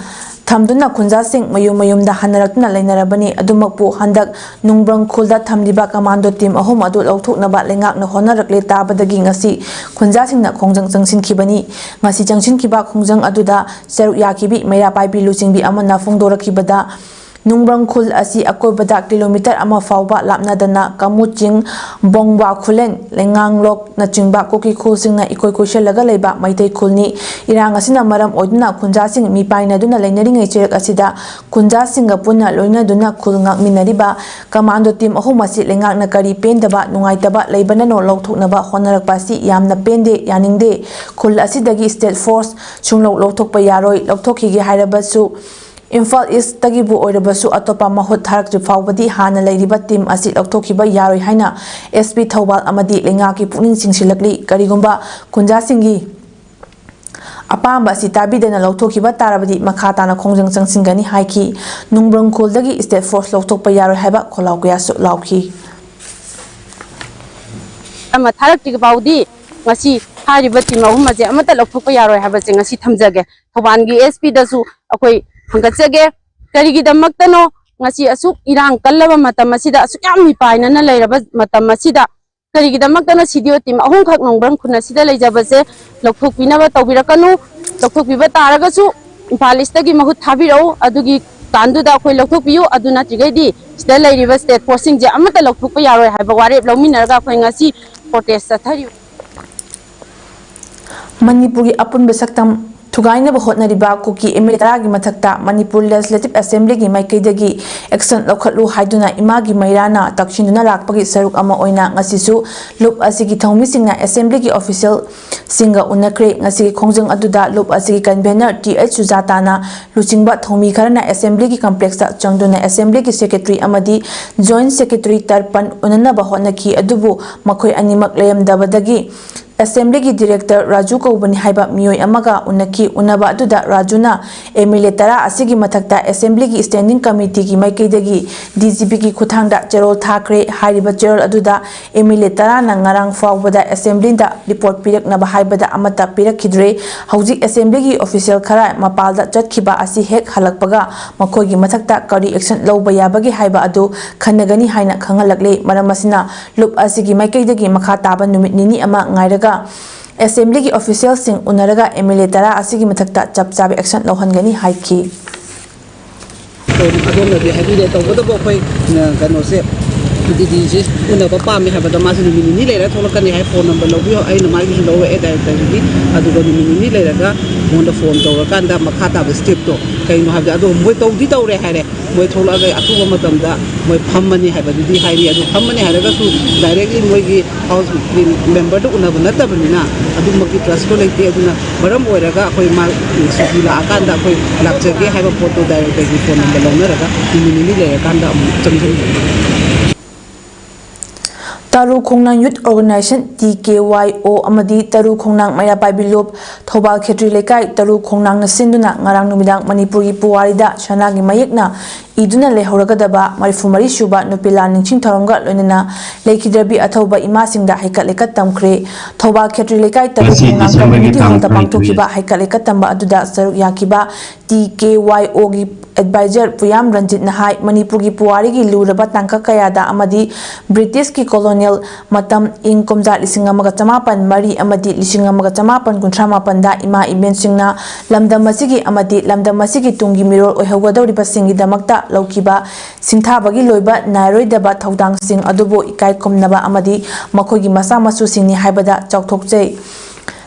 ꯊꯝꯗꯨꯅ ꯈꯨꯟꯖꯥꯁꯤꯡ ꯃꯌꯨꯝ ꯃꯌꯨꯝꯗ ꯍꯟꯅꯔꯛꯇꯨꯅ ꯂꯩꯅꯔꯕꯅꯤ꯫ ꯑꯗꯨꯃꯛꯄꯨ ꯍꯟꯗꯛ ꯅꯨꯡꯕ꯭ꯔꯪ ꯈꯨꯜꯗ ꯊꯝꯂꯤꯕ ꯀꯃꯥꯟꯗꯣ ꯇꯤꯝ ꯑꯍꯨꯝ ꯑꯗꯨ ꯂꯧꯊꯣꯛꯅꯕ ꯂꯩꯉꯥꯛꯅ ꯍꯣꯠꯅꯔꯛꯂꯦ ꯇꯥꯕꯗꯒꯤ ꯉꯁꯤ ꯈꯨꯟꯖꯥꯁꯤꯡꯅ ꯈꯣꯡꯖꯪ ꯆꯪꯁꯤꯟꯈꯤꯕꯅꯤ꯫ ꯉꯁꯤ ꯆꯪꯁꯤꯟꯈꯤꯕ ꯈꯣꯡꯖꯪ ꯑꯗꯨꯗ ꯁꯔꯨꯛ ꯌꯥꯈꯤꯕꯤ ꯃꯩꯔꯥ ꯄꯥꯏꯕꯤ ꯂꯨꯆꯤꯡꯕꯤ ꯑꯃꯅ ꯐꯣꯡꯗꯣꯔꯛꯈꯤꯕꯗ, ꯅꯨꯡꯕ꯭ꯔꯪ ꯈꯨꯜ ꯑꯁꯤ ꯑꯀꯣꯏꯕꯗ ꯀꯤꯂꯣꯃꯤꯇꯔ ꯑꯃ ꯐꯥꯎꯕ ꯂꯥꯞꯅꯗꯅ ꯀꯃꯨ ꯆꯤꯡ, ꯕꯣꯡꯕꯥ ꯈꯨꯂꯦꯟ, ꯂꯩꯉꯥꯡꯂꯣꯛꯅꯆꯤꯡꯕ ꯀꯨꯀꯤ ꯈꯨꯜꯁꯤꯡꯅ ꯏꯀꯣꯏ ꯀꯣꯏꯁꯜꯂꯒ ꯂꯩꯕ ꯃꯩꯇꯩ ꯈꯨꯜꯅꯤ꯫ ꯏꯔꯥꯡ ꯑꯁꯤꯅ ꯃꯔꯝ ꯑꯣꯏꯗꯨꯅ ꯈꯨꯟꯖꯥꯁꯤꯡ ꯃꯤꯄꯥꯏꯅꯗꯨꯅ ꯂꯩꯅꯔꯤꯉꯩ ꯆꯩꯔꯛ ꯑꯁꯤꯗ ꯈꯨꯟꯖꯥꯁꯤꯡꯒ ꯄꯨꯟꯅ ꯂꯣꯏꯅꯗꯨꯅ ꯈꯨꯜ ꯉꯥꯛꯃꯤꯟꯅꯔꯤꯕ ꯀꯃꯥꯟꯗꯣ ꯇꯤꯝ ꯑꯍꯨꯝ ꯑꯁꯤ ꯂꯩꯉꯥꯛꯅ ꯀꯔꯤ ꯄꯦꯟꯗꯕ, ꯅꯨꯡꯉꯥꯏꯇꯕ ꯂꯩꯕꯅꯅꯣ ꯂꯧꯊꯣꯛꯅꯕ ꯍꯣꯠꯅꯔꯛꯄ ꯑꯁꯤ ꯌꯥꯝꯅ ꯄꯦꯟꯗꯦ, ꯌꯥꯅꯤꯡꯗꯦ꯫ ꯈꯨꯜ ꯑꯁꯤꯗꯒꯤ ꯁ꯭ꯇꯦꯠ ꯐꯣꯔꯁ ꯁꯨꯡꯂꯧ ꯂꯧꯊꯣꯛꯄ ꯌꯥꯔꯣꯏ, ꯂꯧꯊꯣꯛꯈꯤꯒꯦ ꯍꯥꯏꯔꯕꯁꯨ ꯏꯝꯐꯥꯜ ꯏꯁꯇꯒꯤꯕꯨ ꯑꯣꯏꯔꯕꯁꯨ ꯑꯇꯣꯞꯄ ꯃꯍꯨꯠ ꯊꯥꯔꯛꯇ꯭ꯔꯤ ꯐꯥꯎꯕꯗꯤ ꯍꯥꯟꯅ ꯂꯩꯔꯤꯕ ꯇꯤꯝ ꯑꯁꯤ ꯂꯧꯊꯣꯛꯈꯤꯕ ꯌꯥꯔꯣꯏ ꯍꯥꯏꯅ ꯑꯦꯁ ꯄꯤ ꯊꯧꯕꯥꯜ ꯑꯃꯗꯤ ꯂꯩꯉꯥꯛꯀꯤ ꯄꯨꯛꯅꯤꯡ ꯆꯤꯡꯁꯤꯜꯂꯛꯂꯤ꯫ ꯀꯔꯤꯒꯨꯝꯕ ꯈꯨꯟꯖꯥꯁꯤꯡꯒꯤ ꯑꯄꯥꯝꯕ ꯑꯁꯤ ꯇꯥꯕꯤꯗꯅ ꯂꯧꯊꯣꯛꯈꯤꯕ ꯇꯥꯔꯕꯗꯤ ꯃꯈꯥ ꯇꯥꯅ ꯈꯣꯡꯖꯪ ꯆꯪꯁꯤꯟꯒꯅꯤ ꯍꯥꯏꯈꯤ꯫ ꯅꯨꯡꯕ꯭ꯔꯪ ꯈꯨꯜꯗꯒꯤ ꯁ꯭ꯇꯦꯠ ꯐꯣꯔꯁ ꯂꯧꯊꯣꯛꯄ ꯌꯥꯔꯣꯏ ꯍꯥꯏꯕ ꯈꯣꯜꯂꯥꯎ ꯀꯌꯥꯁꯨ ꯂꯥꯎꯈꯤ꯫ ꯑꯃ ꯊꯥꯔꯛꯇ꯭ꯔꯤ ꯐꯥꯎꯗꯤ ꯉꯁꯤ ꯍꯥꯏꯔꯤꯕ ꯇꯤꯝ ꯑꯍꯨꯝ ꯑꯁꯦ ꯑꯃꯠꯇ ꯂꯧꯊꯣꯛꯄ ꯌꯥꯔꯣꯏ ꯍꯥꯏꯕꯁꯦ ꯉꯁꯤ ꯊꯝꯖꯒꯦ꯫ ꯊꯧꯕꯥꯜꯒꯤ ꯑꯦꯁ ꯄꯤꯗꯁꯨ ꯑꯩꯈꯣꯏ ꯍꯪꯒꯠꯆꯒꯦ꯫ ꯀꯔꯤꯒꯤꯗꯃꯛꯇꯅꯣ ꯉꯁꯤ ꯑꯁꯨꯛ ꯏꯔꯥꯡ ꯀꯜꯂꯕ ꯃꯇꯝ ꯑꯁꯤꯗ, ꯑꯁꯨꯛ ꯌꯥꯝ ꯃꯤꯄꯥꯏꯅꯅ ꯂꯩꯔꯕ ꯃꯇꯝ ꯑꯁꯤꯗ ꯀꯔꯤꯒꯤꯗꯃꯛꯇꯅꯣ ꯁꯤ ꯗꯤ ꯑꯣ ꯇꯤꯝ ꯑꯍꯨꯝꯈꯛ ꯅꯣꯡꯕ꯭ꯔꯪ ꯈꯨꯟ ꯑꯁꯤꯗ ꯂꯩꯖꯕꯁꯦ ꯂꯧꯊꯣꯛꯄꯤꯅꯕ ꯇꯧꯕꯤꯔꯛꯀꯅꯨ꯫ ꯂꯧꯊꯣꯛꯄꯤꯕ ꯇꯥꯔꯒꯁꯨ ꯏꯝꯐꯥꯜ ꯏꯁꯇꯒꯤ ꯃꯍꯨꯠ ꯊꯥꯕꯤꯔꯛꯎ꯫ ꯑꯗꯨꯒꯤ ꯀꯥꯟꯗꯨꯗ ꯑꯩꯈꯣꯏ ꯂꯧꯊꯣꯛꯄꯤꯌꯨ꯫ ꯑꯗꯨ ꯅꯠꯇ꯭ꯔꯤꯈꯩꯗꯤ ꯁꯤꯗ ꯂꯩꯔꯤꯕ ꯁ꯭ꯇꯦꯠ ꯐꯣꯔꯁꯁꯤꯡꯁꯦ ꯑꯃꯠꯇ ꯂꯧꯊꯣꯛꯄ ꯌꯥꯔꯣꯏ ꯍꯥꯏꯕ ꯋꯥꯔꯦꯞ ꯂꯧꯃꯤꯟꯅꯔꯒ ꯑꯩꯈꯣꯏ ꯉꯁꯤ ꯄ꯭ꯔꯣꯇꯦꯁ ꯆꯠꯊꯔꯤꯕ꯫ ꯃꯅꯤꯄꯨꯔꯒꯤ ꯑꯄꯨꯟꯕ ꯁꯛꯇꯝ ꯊꯨꯒꯥꯏꯅꯕ ꯍꯣꯠꯅꯔꯤꯕ ꯀꯨꯀꯤ ꯑꯦꯝ ꯑꯦꯜ ꯑꯦ ꯇꯔꯥꯒꯤ ꯃꯊꯛꯇ ꯃꯅꯤꯄꯨꯔ ꯂꯦꯖꯤꯁꯂꯦꯇꯤꯚ ꯑꯦꯁꯦꯝꯕ꯭ꯂꯤꯒꯤ ꯃꯥꯏꯀꯩꯗꯒꯤ ꯑꯦꯛꯁꯟ ꯂꯧꯈꯠꯂꯨ ꯍꯥꯏꯗꯨꯅ ꯏꯃꯥꯒꯤ ꯃꯩꯔꯥꯅ ꯇꯛꯁꯤꯟꯗꯨꯅ ꯂꯥꯛꯄꯒꯤ ꯁꯔꯨꯛ ꯑꯃ ꯑꯣꯏꯅ ꯉꯁꯤꯁꯨ ꯂꯨꯞ ꯑꯁꯤꯒꯤ ꯊꯧꯃꯤꯁꯤꯡꯅ ꯑꯦꯁꯦꯝꯕ꯭ꯂꯤꯒꯤ ꯑꯣꯐꯤꯁꯤꯌꯦꯜꯁꯤꯡꯒ ꯎꯅꯈ꯭ꯔꯦ꯫ ꯉꯁꯤꯒꯤ ꯈꯣꯡꯖꯪ ꯑꯗꯨꯗ ꯂꯨꯞ ꯑꯁꯤꯒꯤ ꯀꯟꯚꯦꯅꯔ ꯇꯤ ꯑꯩꯆ ꯁꯨꯖꯥꯇꯥꯅ ꯂꯨꯆꯤꯡꯕ ꯊꯧꯃꯤ ꯈꯔꯅ ꯑꯦꯁꯦꯝꯕ꯭ꯂꯤꯒꯤ ꯀꯝꯄ꯭ꯂꯦꯛꯁꯇ ꯆꯪꯗꯨꯅ ꯑꯦꯁꯦꯝꯕ꯭ꯂꯤꯒꯤ ꯁꯦꯀ꯭ꯔꯦꯇꯔꯤ ꯑꯃꯗꯤ ꯖꯣꯏꯟꯠ ꯁꯦꯀ꯭ꯔꯦꯇꯔꯤ ꯇꯔꯄꯟ ꯎꯅꯅꯕ ꯍꯣꯠꯅꯈꯤ꯫ ꯑꯗꯨꯕꯨ ꯃꯈꯣꯏ ꯑꯅꯤꯃꯛ ꯂꯩꯔꯝꯗꯕꯗꯒꯤ ꯑꯦꯁꯦꯝꯕ꯭ꯂꯤꯒꯤ ꯗꯤꯔꯦꯛꯇꯔ ꯔꯥꯖꯨ ꯀꯧꯕꯅꯤ ꯍꯥꯏꯕ ꯃꯤꯑꯣꯏ ꯑꯃꯒ ꯎꯅꯈꯤ꯫ ꯎꯅꯕ ꯑꯗꯨꯗ ꯔꯥꯖꯨꯅ ꯑꯦꯝ ꯑꯦꯜ ꯑꯦ ꯇꯔꯥ ꯑꯁꯤꯒꯤ ꯃꯊꯛꯇ ꯑꯦꯁꯦꯝꯕ꯭ꯂꯤꯒꯤ ꯁ꯭ꯇꯦꯟꯗꯤꯡ ꯀꯃꯤꯇꯤꯒꯤ ꯃꯥꯏꯀꯩꯗꯒꯤ ꯗꯤ ꯖꯤ ꯄꯤꯒꯤ ꯈꯨꯠꯊꯥꯡꯗ ꯆꯦꯔꯣꯜ ꯊꯥꯈ꯭ꯔꯦ꯫ ꯍꯥꯏꯔꯤꯕ ꯆꯦꯔꯣꯜ ꯑꯗꯨꯗ ꯑꯦꯝ ꯑꯦꯜ ꯑꯦ ꯇꯔꯥꯅ ꯉꯔꯥꯡ ꯐꯥꯎꯕꯗ ꯑꯦꯁꯦꯝꯕ꯭ꯂꯤꯗ ꯔꯤꯄꯣꯔꯠ ꯄꯤꯔꯛꯅꯕ ꯍꯥꯏꯕꯗ ꯑꯃꯠꯇ ꯄꯤꯔꯛꯈꯤꯗ꯭ꯔꯦ꯫ ꯍꯧꯖꯤꯛ ꯑꯦꯁꯦꯝꯕ꯭ꯂꯤꯒꯤ ꯑꯣꯐꯤꯁꯤꯌꯦꯜ ꯈꯔ ꯃꯄꯥꯜꯗ ꯆꯠꯈꯤꯕ ꯑꯁꯤ ꯍꯦꯛ ꯍꯜꯂꯛꯄꯒ ꯃꯈꯣꯏꯒꯤ ꯃꯊꯛꯇ ꯀꯔꯤ ꯑꯦꯛꯁꯟ ꯂꯧꯕ ꯌꯥꯕꯒꯦ ꯍꯥꯏꯕ ꯑꯗꯨ ꯈꯟꯅꯒꯅꯤ ꯍꯥꯏꯅ ꯈꯪꯍꯜꯂꯛꯂꯦ꯫ ꯃꯔꯝ ꯑꯁꯤꯅ ꯂꯨꯞ ꯑꯁꯤꯒꯤ ꯃꯥꯏꯀꯩꯗꯒꯤ ꯃꯈꯥ ꯇꯥꯕ ꯅꯨꯃꯤꯠ ꯅꯤꯅꯤ ꯑꯃ ꯉꯥꯏꯔꯒ ꯑꯦꯁꯦꯝꯕ꯭ꯂꯤꯒꯤ ꯑꯣꯐꯤꯁꯤꯌꯦꯜꯁꯤꯡ ꯎꯅꯔꯒ ꯑꯦꯝ ꯑꯦꯜ ꯑꯦ ꯇꯔꯥ ꯑꯁꯤꯒꯤ ꯃꯊꯛꯇ ꯆꯞ ꯆꯥꯕ ꯑꯦꯛꯁꯟ ꯂꯧꯍꯟꯒꯅꯤ ꯍꯥꯏꯈꯤ꯫ ꯑꯗꯣꯝꯅꯗꯤ ꯍꯥꯏꯕꯤꯔꯦ꯫ ꯇꯧꯕꯇꯕꯨ ꯑꯩꯈꯣꯏ, ꯑ, ꯀꯩꯅꯣꯁꯦ, ꯗꯤꯗꯤꯁꯦ ꯎꯅꯕ ꯄꯥꯝꯃꯦ ꯍꯥꯏꯕꯗ, ꯃꯥꯁꯦ ꯅꯨꯃꯤꯠ ꯅꯤꯅꯤ ꯂꯩꯔ ꯊꯣꯛꯂꯛꯀꯅꯤ ꯍꯥꯏ꯫ ꯐꯣꯟ ꯅꯝꯕꯔ ꯂꯧꯕꯤꯌꯣ, ꯑꯩꯅ ꯃꯥꯒꯤꯁꯨ ꯂꯧꯔꯛꯑꯦ ꯗꯥꯏꯔꯦꯛꯇꯔꯒꯤ꯫ ꯑꯗꯨꯒ ꯅꯨꯃꯤꯠ ꯅꯤꯅꯤ ꯂꯩꯔꯒ ꯃꯉꯣꯟꯗ ꯐꯣꯟ ꯇꯧꯔꯀꯥꯟꯗ ꯃꯈꯥ ꯇꯥꯕ ꯁ꯭ꯇꯦꯞꯇꯣ ꯀꯩꯅꯣ ꯍꯥꯏꯕꯗꯤ, ꯑꯗꯣ ꯃꯣꯏ ꯇꯧꯗꯤ ꯇꯧꯔꯦ ꯍꯥꯏꯔꯦ꯫ ꯃꯣꯏ ꯊꯣꯛꯂꯛꯑꯒ ꯑꯊꯨꯕ ꯃꯇꯝꯗ ꯃꯣꯏ ꯐꯝꯃꯅꯤ ꯍꯥꯏꯕꯗꯨꯗꯤ ꯍꯥꯏꯔꯤ꯫ ꯑꯗꯨ ꯐꯝꯃꯅꯤ ꯍꯥꯏꯔꯒꯁꯨ ꯗꯥꯏꯔꯦꯛꯂꯤ ꯃꯣꯏꯒꯤ ꯍꯥꯎꯁꯀꯤ ꯃꯦꯝꯕꯔꯗ ꯎꯅꯕ ꯅꯠꯇꯕꯅꯤꯅ ꯑꯗꯨꯃꯛꯀꯤ ꯇ꯭ꯔꯁꯇꯣ ꯂꯩꯇꯦ꯫ ꯑꯗꯨꯅ ꯃꯔꯝ ꯑꯣꯏꯔꯒ ꯑꯩꯈꯣꯏ ꯃꯥ ꯁꯨꯇꯤ ꯂꯥꯛꯑꯀꯥꯟꯗ ꯑꯩꯈꯣꯏ ꯂꯥꯛꯆꯒꯦ ꯍꯥꯏꯕ ꯄꯣꯠꯇꯣ ꯗꯥꯏꯔꯦꯛꯇꯔꯒꯤ ꯐꯣꯟ ꯅꯝꯕꯔ ꯂꯧꯅꯔꯒ ꯅꯨꯃꯤꯠ ꯅꯤꯅꯤ ꯂꯩꯔꯀꯥꯟꯗ ꯑꯃꯨꯛ ꯆꯪꯁꯤꯟꯖꯒꯦ꯫ ꯇꯔꯨ ꯈꯣꯡꯅꯥꯡ ꯌꯨꯠ ꯑꯣꯔꯒꯅꯥꯏꯖꯦꯁꯟ, ꯇꯤ ꯀꯦ ꯋꯥꯏ ꯑꯣ, ꯑꯃꯗꯤ ꯇꯔꯨ ꯈꯣꯡꯅꯥꯡ ꯃꯩꯔꯥ ꯄꯥꯏꯕꯤ ꯂꯨꯞ, ꯊꯧꯕꯥꯜ ꯈꯦꯇ꯭ꯔꯤ ꯂꯩꯀꯥꯏ ꯇꯔꯨ ꯈꯣꯡꯅꯥꯡꯅ ꯁꯤꯟꯗꯨꯅ ꯉꯔꯥꯡ ꯅꯨꯃꯤꯗꯥꯡ ꯃꯅꯤꯄꯨꯔꯒꯤ ꯄꯨꯋꯥꯔꯤꯗ ꯁꯅꯥꯒꯤ ꯃꯌꯦꯛꯅ ꯏꯗꯨꯅ ꯂꯩꯍꯧꯔꯒꯗꯕ ꯃꯔꯤꯐꯨ ꯃꯔꯤ ꯁꯨꯕ ꯅꯨꯄꯤ ꯂꯥꯜ ꯅꯤꯡꯁꯤꯡ ꯊꯧꯔꯝꯒ ꯂꯣꯏꯅꯅ ꯂꯩꯈꯤꯗ꯭ꯔꯕꯤ ꯑꯊꯧꯕ ꯏꯃꯥꯁꯤꯡꯗ ꯍꯩꯀꯠ ꯂꯩꯀꯠ ꯇꯝꯈ꯭ꯔꯦ꯫ ꯊꯧꯕꯥꯜ ꯈꯦꯇ꯭ꯔꯤ ꯂꯩꯀꯥꯏ ꯇꯔꯨ ꯉꯁꯤ ꯈꯣꯡꯅꯥꯡ ꯗꯤꯁꯦꯝꯕꯔꯒꯤ ꯀꯝꯃ꯭ꯌꯨꯅꯤꯇꯤ ꯇꯥꯡ ꯍꯣꯜꯗ ꯇꯔꯥꯅꯤꯊꯣꯏ꯫ ꯄꯥꯡꯊꯣꯛꯈꯤꯕ ꯍꯩꯀꯠ ꯂꯩꯀꯠ ꯇꯝꯕ ꯑꯗꯨꯗ ꯁꯔꯨꯛ ꯌꯥꯈꯤꯕ ꯇꯤ ꯀꯦ ꯋꯥꯏ ꯑꯣꯒꯤ ꯑꯦꯗꯚꯥꯏꯖꯔ ꯄꯨꯌꯥꯝ ꯔꯟꯖꯤꯠꯅ ꯍꯥꯏ, ꯃꯅꯤꯄꯨꯔꯒꯤ ꯄꯨꯋꯥꯔꯤꯒꯤ ꯂꯨꯔꯕ ꯇꯥꯡꯀꯛ ꯀꯌꯥꯗ ꯑꯃꯗꯤ ꯕ꯭ꯔꯤꯇꯤꯁꯀꯤ ꯀꯣꯂꯣꯅꯤꯌꯦꯜ ꯃꯇꯝ, ꯏꯪ ꯀꯨꯝꯖꯥ ꯂꯤꯁꯤꯡ ꯑꯃꯒ ꯆꯃꯥꯄꯟ ꯃꯔꯤ ꯑꯃꯗꯤ ꯂꯤꯁꯤꯡ ꯑꯃꯒ ꯆꯃꯥꯄꯟ ꯀꯨꯟꯊ꯭ꯔꯥ ꯃꯥꯄꯟꯗ ꯏꯃꯥ ꯏꯕꯦꯟꯁꯤꯡꯅ ꯂꯝꯗꯝ ꯑꯁꯤꯒꯤ ꯑꯃꯗꯤ ꯂꯝꯗꯝ ꯑꯁꯤꯒꯤ ꯇꯨꯡꯒꯤ ꯃꯤꯔꯣꯜ ꯑꯣꯏꯍꯧꯒꯗꯧꯔꯤꯕꯁꯤꯡꯒꯤꯗꯃꯛꯇ ꯂꯧꯈꯤꯕ ꯁꯤꯡꯊꯥꯕꯒꯤ ꯂꯣꯏꯕ ꯅꯥꯏꯔꯣꯏꯗꯕ ꯊꯧꯗꯥꯡꯁꯤꯡ ꯑꯗꯨꯕꯨ ꯏꯀꯥꯏ ꯈꯨꯝꯅꯕ ꯑꯃꯗꯤ ꯃꯈꯣꯏꯒꯤ ꯃꯆꯥ ꯃꯁꯨꯁꯤꯡꯅꯤ ꯍꯥꯏꯕꯗ ꯆꯥꯎꯊꯣꯛꯆꯩ꯫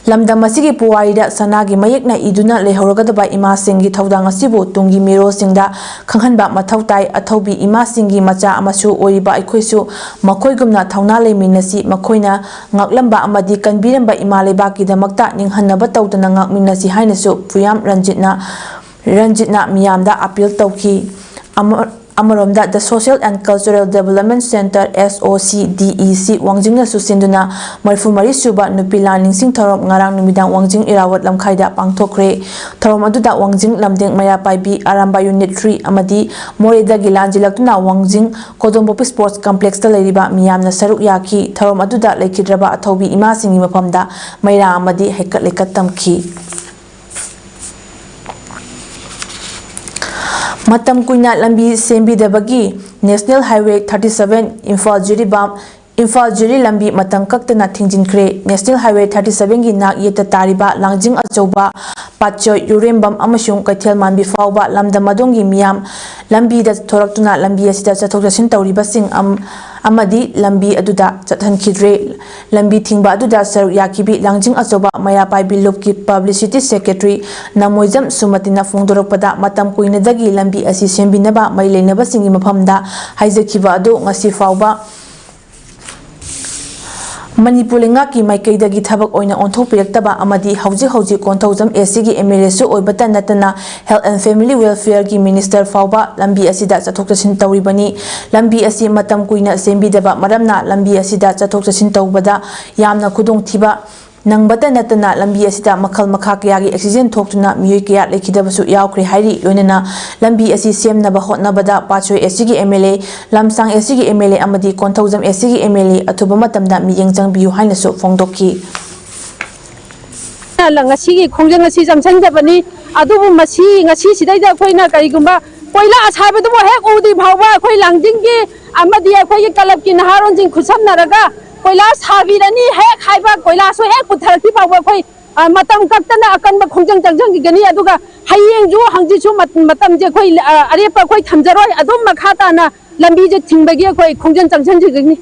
ꯂꯝꯗꯝ ꯑꯁꯤꯒꯤ ꯄꯨꯋꯥꯔꯤꯗ ꯁꯅꯥꯒꯤ ꯃꯌꯦꯛꯅ ꯏꯗꯨꯅ ꯂꯩꯍꯧꯔꯒꯗꯕ ꯏꯃꯥꯁꯤꯡꯒꯤ ꯊꯧꯗꯥꯡ ꯑꯁꯤꯕꯨ ꯇꯨꯡꯒꯤ ꯃꯤꯔꯣꯜꯁꯤꯡꯗ ꯈꯪꯍꯟꯕ ꯃꯊꯧ ꯇꯥꯏ꯫ ꯑꯊꯧꯕꯤ ꯏꯃꯥꯁꯤꯡꯒꯤ ꯃꯆꯥ ꯑꯃꯁꯨ ꯑꯣꯏꯔꯤꯕ ꯑꯩꯈꯣꯏꯁꯨ ꯃꯈꯣꯏꯒꯨꯝꯅ ꯊꯧꯅꯥ ꯂꯩꯃꯤꯟꯅꯁꯤ꯫ ꯃꯈꯣꯏꯅ ꯉꯥꯛꯂꯝꯕ ꯑꯃꯗꯤ ꯀꯟꯕꯤꯔꯝꯕ ꯏꯃꯥ ꯂꯩꯕꯥꯛꯀꯤꯗꯃꯛꯇ ꯅꯤꯡꯍꯟꯅꯕ ꯇꯧꯗꯅ ꯉꯥꯛꯃꯤꯟꯅꯁꯤ ꯍꯥꯏꯅꯁꯨ ꯄꯨꯌꯥꯝ ꯔꯟꯖꯤꯠꯅ, ꯔꯟꯖꯤꯠꯅ ꯃꯤꯌꯥꯝꯗ ꯑꯄꯤꯜ ꯇꯧꯈꯤ꯫ ꯑꯃ-, ꯑꯃꯔꯣꯝꯗ, The Social and Cultural Development Centre, S O C D E C, ꯋꯥꯡꯖꯤꯡꯅꯁꯨ ꯁꯤꯟꯗꯨꯅ ꯃꯔꯤꯐꯨ ꯃꯔꯤ ꯁꯨꯕ ꯅꯨꯄꯤ ꯂꯥꯜ ꯅꯤꯡꯁꯤꯡ ꯊꯧꯔꯝ ꯉꯔꯥꯡ ꯅꯨꯃꯤꯗꯥꯡ ꯋꯥꯡꯖꯤꯡ ꯏꯔꯥꯕꯣꯠ ꯂꯝꯈꯥꯏꯗ ꯄꯥꯡꯊꯣꯛꯈ꯭ꯔꯦ꯫ ꯊꯧꯔꯝ ꯑꯗꯨꯗ ꯋꯥꯡꯖꯤꯡ ꯂꯝꯗꯦꯡ ꯃꯩꯔꯥ ꯄꯥꯏꯕꯤ ꯑꯔꯥꯝꯕꯥꯏ Unit three ꯑꯃꯗꯤ ꯃꯣꯔꯦꯗꯒꯤ ꯂꯥꯟꯖꯦꯜꯂꯛꯇꯨꯅ ꯋꯥꯡꯖꯤꯡ ꯀꯣꯗꯣꯝꯕꯣꯛꯄꯤ Sports Complexꯇ ꯂꯩꯔꯤꯕ ꯃꯤꯌꯥꯝꯅ ꯁꯔꯨꯛ ꯌꯥꯈꯤ꯫ ꯊꯧꯔꯝ ꯑꯗꯨꯗ ꯂꯩꯈꯤꯗ꯭ꯔꯕ ꯑꯊꯧꯕꯤ ꯏꯃꯥꯁꯤꯡꯒꯤ ꯃꯐꯝꯗ ꯃꯩꯔꯥ ꯑꯃꯗꯤ ꯍꯩꯀꯠ ꯂꯩꯀꯠ ꯇꯝꯈꯤ꯫ ꯃꯇꯝ ꯀꯨꯏꯅ ꯂꯝꯕꯤ ꯁꯦꯝꯕꯤꯗꯕꯒꯤ National Highway thirty seven Imphal Jiribam Imphal ꯖꯤꯔꯤ ꯂꯝꯕꯤ ꯃꯇꯝ ꯀꯛꯇꯅ ꯊꯤꯡꯖꯤꯟꯈ꯭ꯔꯦ꯫ National Highway thirty seven ꯒꯤ ꯅꯥꯛ ꯌꯦꯠꯇ ꯇꯥꯔꯤꯕ ꯂꯥꯡꯖꯤꯡ ꯑꯆꯧꯕ, ꯄꯥꯠꯆꯣꯏ, ꯌꯨꯔꯦꯝꯕꯝ ꯑꯃꯁꯨꯡ ꯀꯩꯊꯦꯜ ꯃꯥꯟꯕꯤ ꯐꯥꯎꯕ ꯂꯝꯗꯝ ꯑꯗꯣꯝꯒꯤ ꯃꯤꯌꯥꯝ ꯂꯝꯕꯤꯗ ꯊꯣꯔꯛꯇꯨꯅ ꯂꯝꯕꯤ ꯑꯁꯤꯗ ꯆꯠꯊꯣꯛ ꯆꯠꯁꯤꯟ ꯇꯧꯔꯤꯕꯁꯤꯡ ꯑꯝ-, ꯑꯃꯗꯤ ꯂꯝꯕꯤ ꯑꯗꯨꯗ ꯆꯠꯍꯟꯈꯤꯗ꯭ꯔꯦ꯫ ꯂꯝꯕꯤ ꯊꯤꯡꯕ ꯑꯗꯨꯗ ꯁꯔꯨꯛ ꯌꯥꯈꯤꯕꯤ ꯂꯥꯡꯖꯤꯡ ꯑꯆꯧꯕ ꯃꯩꯔꯥ ꯄꯥꯏꯕꯤ ꯂꯨꯞꯀꯤ Publicity Secretary ꯅꯃꯣꯏꯖꯝ ꯁꯨꯃꯇꯤꯅ ꯐꯣꯡꯗꯣꯔꯛꯄꯗ, ꯃꯇꯝ ꯀꯨꯏꯅꯗꯒꯤ ꯂꯝꯕꯤ ꯑꯁꯤ ꯁꯦꯝꯕꯤꯅꯕ ꯃꯔꯤ ꯂꯩꯅꯕꯁꯤꯡꯒꯤ ꯃꯐꯝꯗ ꯍꯥꯏꯖꯈꯤꯕ ꯑꯗꯨ ꯉꯁꯤ ꯐꯥꯎꯕ ꯃꯅꯤꯄꯨꯔ ꯂꯩꯉꯥꯛꯀꯤ ꯃꯥꯏꯀꯩꯗꯒꯤ ꯊꯕꯛ ꯑꯣꯏꯅ ꯑꯣꯟꯊꯣꯛꯄꯤꯔꯛꯇꯕ ꯑꯃꯗꯤ ꯍꯧꯖꯤꯛ ꯍꯧꯖꯤꯛ ꯀꯣꯟꯊꯧꯖꯝ AC ꯒꯤ MLA ꯁꯨ ꯑꯣꯏꯕꯇ ꯅꯠꯇꯅ Health and Family Welfare ꯒꯤ Minister ꯐꯥꯎꯕ ꯂꯝꯕꯤ ꯑꯁꯤꯗ ꯆꯠꯊꯣꯛ ꯆꯠꯁꯤꯟ ꯇꯧꯔꯤꯕꯅꯤ꯫ ꯂꯝꯕꯤ ꯑꯁꯤ ꯃꯇꯝ ꯀꯨꯏꯅ ꯁꯦꯝꯕꯤꯗꯕ ꯃꯔꯝꯅ ꯂꯝꯕꯤ ꯑꯁꯤꯗ ꯆꯠꯊꯣꯛ ꯆꯠꯁꯤꯟ ꯇꯧꯕꯗ ꯌꯥꯝꯅ ꯈꯨꯗꯣꯡꯊꯤꯕ ꯅꯪꯕꯇ ꯅꯠꯇꯅ ꯂꯝꯕꯤ ꯑꯁꯤꯗ ꯃꯈꯜ ꯃꯈꯥ ꯀꯌꯥꯒꯤ accident ꯊꯣꯛꯇꯨꯅ ꯃꯤꯑꯣꯏ ꯀꯌꯥ ꯂꯩꯈꯤꯗꯕꯁꯨ ꯌꯥꯎꯈ꯭ꯔꯦ ꯍꯥꯏꯔꯤ꯫ ꯂꯣꯏꯅꯅ ꯂꯝꯕꯤ ꯑꯁꯤ ꯁꯦꯝꯅꯕ ꯍꯣꯠꯅꯕꯗ ꯄꯥꯠꯁꯣꯏ AC ꯒꯤ MLA, ꯂꯝꯁꯥꯡ AC ꯒꯤ MLA ꯑꯃꯗꯤ ꯀꯣꯟꯊꯧꯖꯝ AC ꯒꯤ MLA ꯑꯊꯨꯕ ꯃꯇꯝꯗ ꯃꯤꯠꯌꯦꯡ ꯆꯪꯕꯤꯌꯨ ꯍꯥꯏꯅꯁꯨ ꯐꯣꯡꯗꯣꯛꯈꯤ꯫ ꯉꯁꯤꯒꯤ ꯈꯣꯡꯖꯪ ꯑꯁꯤ ꯆꯪꯁꯤꯟꯖꯕꯅꯤ꯫ ꯑꯗꯨꯕꯨ ꯃꯁꯤ, ꯉꯁꯤ ꯁꯤꯗꯩꯗ ꯑꯩꯈꯣꯏꯅ ꯀꯔꯤꯒꯨꯝꯕ ꯀꯣꯏꯂꯥ ꯑꯁꯥꯕꯗꯨꯕꯨ ꯍꯦꯛ ꯎꯗ꯭ꯔꯤ ꯐꯥꯎꯕ ꯑꯩꯈꯣꯏ ꯂꯥꯡꯖꯤꯡꯒꯤ ꯑꯃꯗꯤ ꯑꯩꯈꯣꯏꯒꯤ ꯀꯂꯕꯀꯤ ꯅꯍꯥꯔꯣꯟꯁꯤꯡ ꯈꯨꯠꯁꯝꯅꯔꯒ ꯀꯣꯏꯂꯥ ꯁꯥꯕꯤꯔꯅꯤ ꯍꯦꯛ ꯍꯥꯏꯕ, ꯀꯣꯏꯂꯥꯁꯨ ꯍꯦꯛ ꯄꯨꯊꯔꯛꯇ꯭ꯔꯤ ꯐꯥꯎꯕ ꯑꯩꯈꯣꯏ, ꯑ, ꯃꯇꯝ ꯀꯛꯇꯅ ꯑꯀꯟꯕ ꯈꯣꯡꯖꯪ ꯆꯪꯁꯤꯟꯈꯤꯒꯅꯤ꯫ ꯑꯗꯨꯒ ꯍꯌꯦꯡꯁꯨ ꯍꯪꯆꯤꯠꯁꯨ ꯃꯠ-, ꯃꯇꯝꯁꯦ ꯑꯩꯈꯣꯏ, ꯑ, ꯑꯔꯦꯞꯄ ꯑꯩꯈꯣꯏ ꯊꯝꯖꯔꯣꯏ꯫ ꯑꯗꯨꯝ ꯃꯈꯥ ꯇꯥꯅ ꯂꯝꯕꯤꯁꯦ ꯊꯤꯡꯕꯒꯤ ꯑꯩꯈꯣꯏ ꯈꯣꯡꯖꯪ ꯆꯪꯁꯤꯟꯈꯤꯒꯅꯤ꯫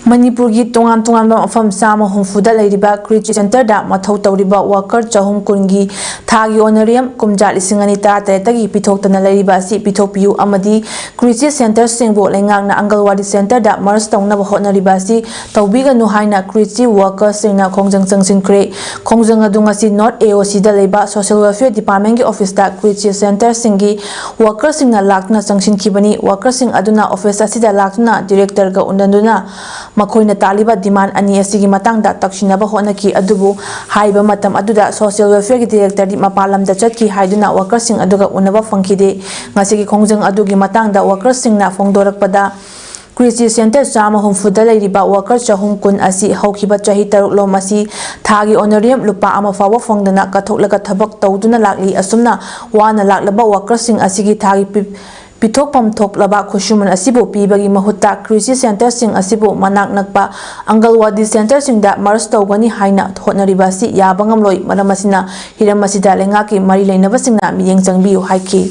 ꯃꯅꯤꯄꯨꯔꯒꯤ ꯇꯣꯉꯥꯟ ꯇꯣꯉꯥꯟꯕ ꯃꯐꯝ ꯆꯥꯝꯃ ꯍꯨꯝꯐꯨꯗ ꯂꯩꯔꯤꯕ ꯀ꯭ꯔꯤꯁꯤ ꯁꯦꯟꯇꯔꯗ ꯃꯊꯧ ꯇꯧꯔꯤꯕ worker ꯆꯍꯨꯝ ꯀꯨꯟꯒꯤ ꯊꯥꯒꯤ honorarium ꯀꯨꯝꯖꯥ ꯂꯤꯁꯤꯡ ꯑꯅꯤ ꯇꯔꯥꯇꯔꯦꯠꯇꯒꯤ ꯄꯤꯊꯣꯛꯇꯅ ꯂꯩꯔꯤꯕ ꯑꯁꯤ ꯄꯤꯊꯣꯛꯄꯤꯌꯨ ꯑꯃꯗꯤ ꯀ꯭ꯔꯤꯁꯤ ꯁꯦꯟꯇꯔꯁꯤꯡꯕꯨ ꯂꯩꯉꯥꯛꯅ ꯑꯪꯒꯜꯋꯥꯗꯤ ꯁꯦꯟꯇꯔꯗ merge ꯇꯧꯅꯕ ꯍꯣꯠꯅꯔꯤꯕ ꯑꯁꯤ ꯇꯧꯕꯤꯒꯅꯨ ꯍꯥꯏꯅ ꯀ꯭ꯔꯤꯁꯤ workerꯁꯤꯡꯅ ꯈꯣꯡꯖꯪ ꯆꯪꯁꯤꯟꯈ꯭ꯔꯦ꯫ ꯈꯣꯡꯖꯪ ꯑꯗꯨ ꯉꯁꯤ North AOCꯗ ꯂꯩꯕ Social Welfare Departmentꯀꯤ officeꯇ ꯀ꯭ꯔꯤꯁꯤ ꯁꯦꯟꯇꯔꯁꯤꯡꯒꯤ workerꯁꯤꯡꯅ ꯂꯥꯛꯇꯨꯅ ꯆꯪꯁꯤꯟꯈꯤꯕꯅꯤ꯫ Workerꯁꯤꯡ ꯑꯗꯨꯅ office ꯑꯁꯤꯗ ꯂꯥꯛꯇꯨꯅ directorꯒ ꯎꯅꯗꯨꯅ ꯃꯈꯣꯏꯅ ꯇꯥꯜꯂꯤꯕ demand ꯑꯅꯤ ꯑꯁꯤꯒꯤ ꯃꯇꯥꯡꯗ ꯇꯛꯁꯤꯟꯅꯕ ꯍꯣꯠꯅꯈꯤ꯫ ꯑꯗꯨꯕꯨ ꯍꯥꯏꯔꯤꯕ ꯃꯇꯝ ꯑꯗꯨꯗ Social Welfareꯒꯤ directorꯗꯤ ꯃꯄꯥꯟ ꯂꯝꯗ ꯆꯠꯈꯤ ꯍꯥꯏꯗꯨꯅ workerꯁꯤꯡ ꯑꯗꯨꯒ ꯎꯅꯕ ꯐꯪꯈꯤꯗꯦ꯫ ꯉꯁꯤꯒꯤ ꯈꯣꯡꯖꯪ ꯑꯗꯨꯒꯤ ꯃꯇꯥꯡꯗ workerꯁꯤꯡꯅ ꯐꯣꯡꯗꯣꯔꯛꯄꯗ, ꯀ꯭ꯔꯤꯁꯤ ꯁꯦꯟꯇꯔ ꯆꯥꯝꯃ ꯍꯨꯝꯐꯨꯗ ꯂꯩꯔꯤꯕ worker ꯆꯍꯨꯝ ꯀꯨꯟ ꯑꯁꯤ ꯍꯧꯈꯤꯕ ꯆꯍꯤ ꯇꯔꯨꯛꯂꯣꯝ ꯑꯁꯤ ꯊꯥꯒꯤ honorarium ꯂꯨꯄꯥ ꯑꯃ ꯐꯥꯎꯕ ꯐꯪꯗꯅ ꯀꯠꯊꯣꯛꯂꯒ ꯊꯕꯛ ꯇꯧꯗꯨꯅ ꯂꯥꯛꯂꯤ꯫ ꯑꯁꯨꯝꯅ ꯋꯥꯅ ꯂꯥꯛꯂꯕ workerꯁꯤꯡ ꯑꯁꯤꯒꯤ ꯊꯥꯒꯤ ꯄꯤ-, ꯄꯤꯊꯣꯛꯐꯝ ꯊꯣꯛꯂꯕ ꯈꯨꯠꯁꯨꯃꯟ ꯑꯁꯤꯕꯨ ꯄꯤꯕꯒꯤ ꯃꯍꯨꯠꯇ ꯀ꯭ꯔꯤꯁꯤ ꯁꯦꯟꯇꯔꯁꯤꯡ ꯑꯁꯤꯕꯨ ꯃꯅꯥꯛ ꯅꯛꯄ ꯑꯪꯒꯜꯋꯥꯗꯤ ꯁꯦꯟꯇꯔꯁꯤꯡꯗ ꯃꯔꯖ ꯇꯧꯒꯅꯤ ꯍꯥꯏꯅ ꯍꯣꯠꯅꯔꯤꯕ ꯑꯁꯤ ꯌꯥꯕ ꯉꯝꯂꯣꯏ꯫ ꯃꯔꯝ ꯑꯁꯤꯅ ꯍꯤꯔꯝ ꯑꯁꯤꯗ ꯂꯩꯉꯥꯛꯀꯤ ꯃꯔꯤ ꯂꯩꯅꯕꯁꯤꯡꯅ ꯃꯤꯠꯌꯦꯡ ꯆꯪꯕꯤꯌꯨ ꯍꯥꯏꯈꯤ꯫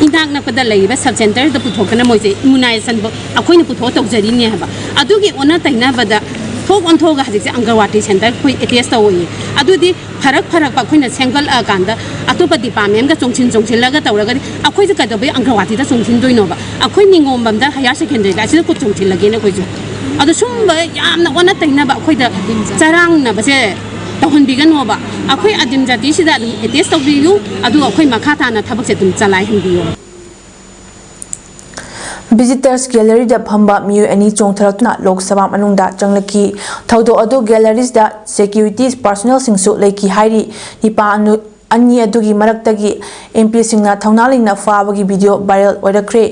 ꯏꯅꯥꯛ ꯅꯛꯄꯗ ꯂꯩꯔꯤꯕ ꯁꯕ ꯁꯦꯟꯇꯔꯗ ꯄꯨꯊꯣꯛꯇꯅ ꯃꯣꯏꯁꯦ ꯏꯃ꯭ꯌꯨꯅꯥꯏꯖꯦꯁꯟ ꯑꯩꯈꯣꯏꯅ ꯄꯨꯊꯣꯛꯑ ꯇꯧꯖꯔꯤꯅꯦ ꯍꯥꯏꯕ꯫ ꯑꯗꯨꯒꯤ ꯑꯣꯟꯅ ꯇꯩꯅꯕꯗ ꯊꯣꯛ ꯑꯣꯟꯊꯣꯛꯑꯒ ꯍꯧꯖꯤꯛꯁꯦ ꯑꯪꯒꯜꯋꯥꯗꯤ ꯁꯦꯟꯇꯔ ꯑꯩꯈꯣꯏ ꯑꯦꯇꯦꯁ ꯇꯧꯋꯦ꯫ ꯑꯗꯨꯗꯤ ꯐꯔꯛ ꯐꯔꯛꯄ ꯑꯩꯈꯣꯏꯅ ꯁꯦꯝꯒꯠꯂꯛꯑꯀꯥꯟꯗ ꯑꯇꯣꯞꯄ ꯗꯤꯄꯥꯔꯠꯃꯦꯟꯒ ꯆꯣꯡꯁꯤꯟ ꯆꯣꯡꯁꯤꯜꯂꯒ ꯇꯧꯔꯒꯗꯤ ꯑꯩꯈꯣꯏꯁꯦ ꯀꯩꯗꯧꯕꯩ ꯑꯪꯒꯜꯋꯥꯗꯤꯗ ꯆꯣꯡꯁꯤꯟꯗꯣꯏꯅꯣꯕ? ꯑꯩꯈꯣꯏ ꯅꯤꯉꯣꯝꯕꯝꯗ ꯍꯥꯌꯔ ꯁꯦꯀꯦꯟꯗꯔꯤꯗ ꯑꯁꯤꯗ ꯀꯣ ꯆꯣꯡꯁꯤꯜꯂꯒꯦꯅ ꯑꯩꯈꯣꯏꯁꯨ꯫ ꯑꯗꯣ ꯁꯨꯝꯕ ꯌꯥꯝꯅ ꯑꯣꯟꯅ ꯇꯩꯅꯕ ꯑꯩꯈꯣꯏꯗ ꯆꯔꯥꯡꯅꯕꯁꯦ ꯇꯧꯍꯟꯕꯤꯒꯅꯣꯕ꯫ ꯑꯩꯈꯣꯏ ꯑꯗꯤꯝ ꯖꯥꯇꯤꯁꯤꯗ ꯑꯗꯨꯝ ꯑꯦꯇꯦꯁ ꯇꯧꯕꯤꯌꯨ, ꯑꯗꯨꯒ ꯑꯩꯈꯣꯏ ꯃꯈꯥ ꯇꯥꯅ ꯊꯕꯛꯁꯦ ꯑꯗꯨꯝ ꯆꯂꯥꯏꯍꯟꯕꯤꯌꯨ꯫ ꯚꯤꯖꯤꯇꯔꯁ ꯒꯦꯂꯔꯤꯗ ꯐꯝꯕ ꯃꯤꯑꯣꯏ ꯑꯅꯤ ꯆꯣꯡꯊꯔꯛꯇꯨꯅ ꯂꯣꯛ ꯁꯚꯥ ꯃꯅꯨꯡꯗ ꯆꯪꯂꯛꯈꯤ꯫ ꯊꯧꯗꯣꯛ ꯑꯗꯨ ꯒꯦꯂꯔꯤꯁꯤꯗ ꯁꯦꯀ꯭ꯌꯨꯔꯤꯇꯤ ꯄꯥꯔꯁꯣꯅꯦꯜꯁꯤꯡꯁꯨ ꯂꯩꯈꯤ ꯍꯥꯏꯔꯤ꯫ ꯅꯤꯄꯥ ꯑꯅꯤ ꯑꯗꯨꯒꯤ ꯃꯔꯛꯇꯒꯤ ꯑꯦꯝ ꯄꯤꯁꯤꯡꯅ ꯊꯧꯅꯥ ꯂꯤꯡꯅ ꯐꯥꯕꯒꯤ ꯚꯤꯗꯤꯑꯣ ꯚꯥꯏꯔꯦꯜ ꯑꯣꯏꯔꯛꯈ꯭ꯔꯦ꯫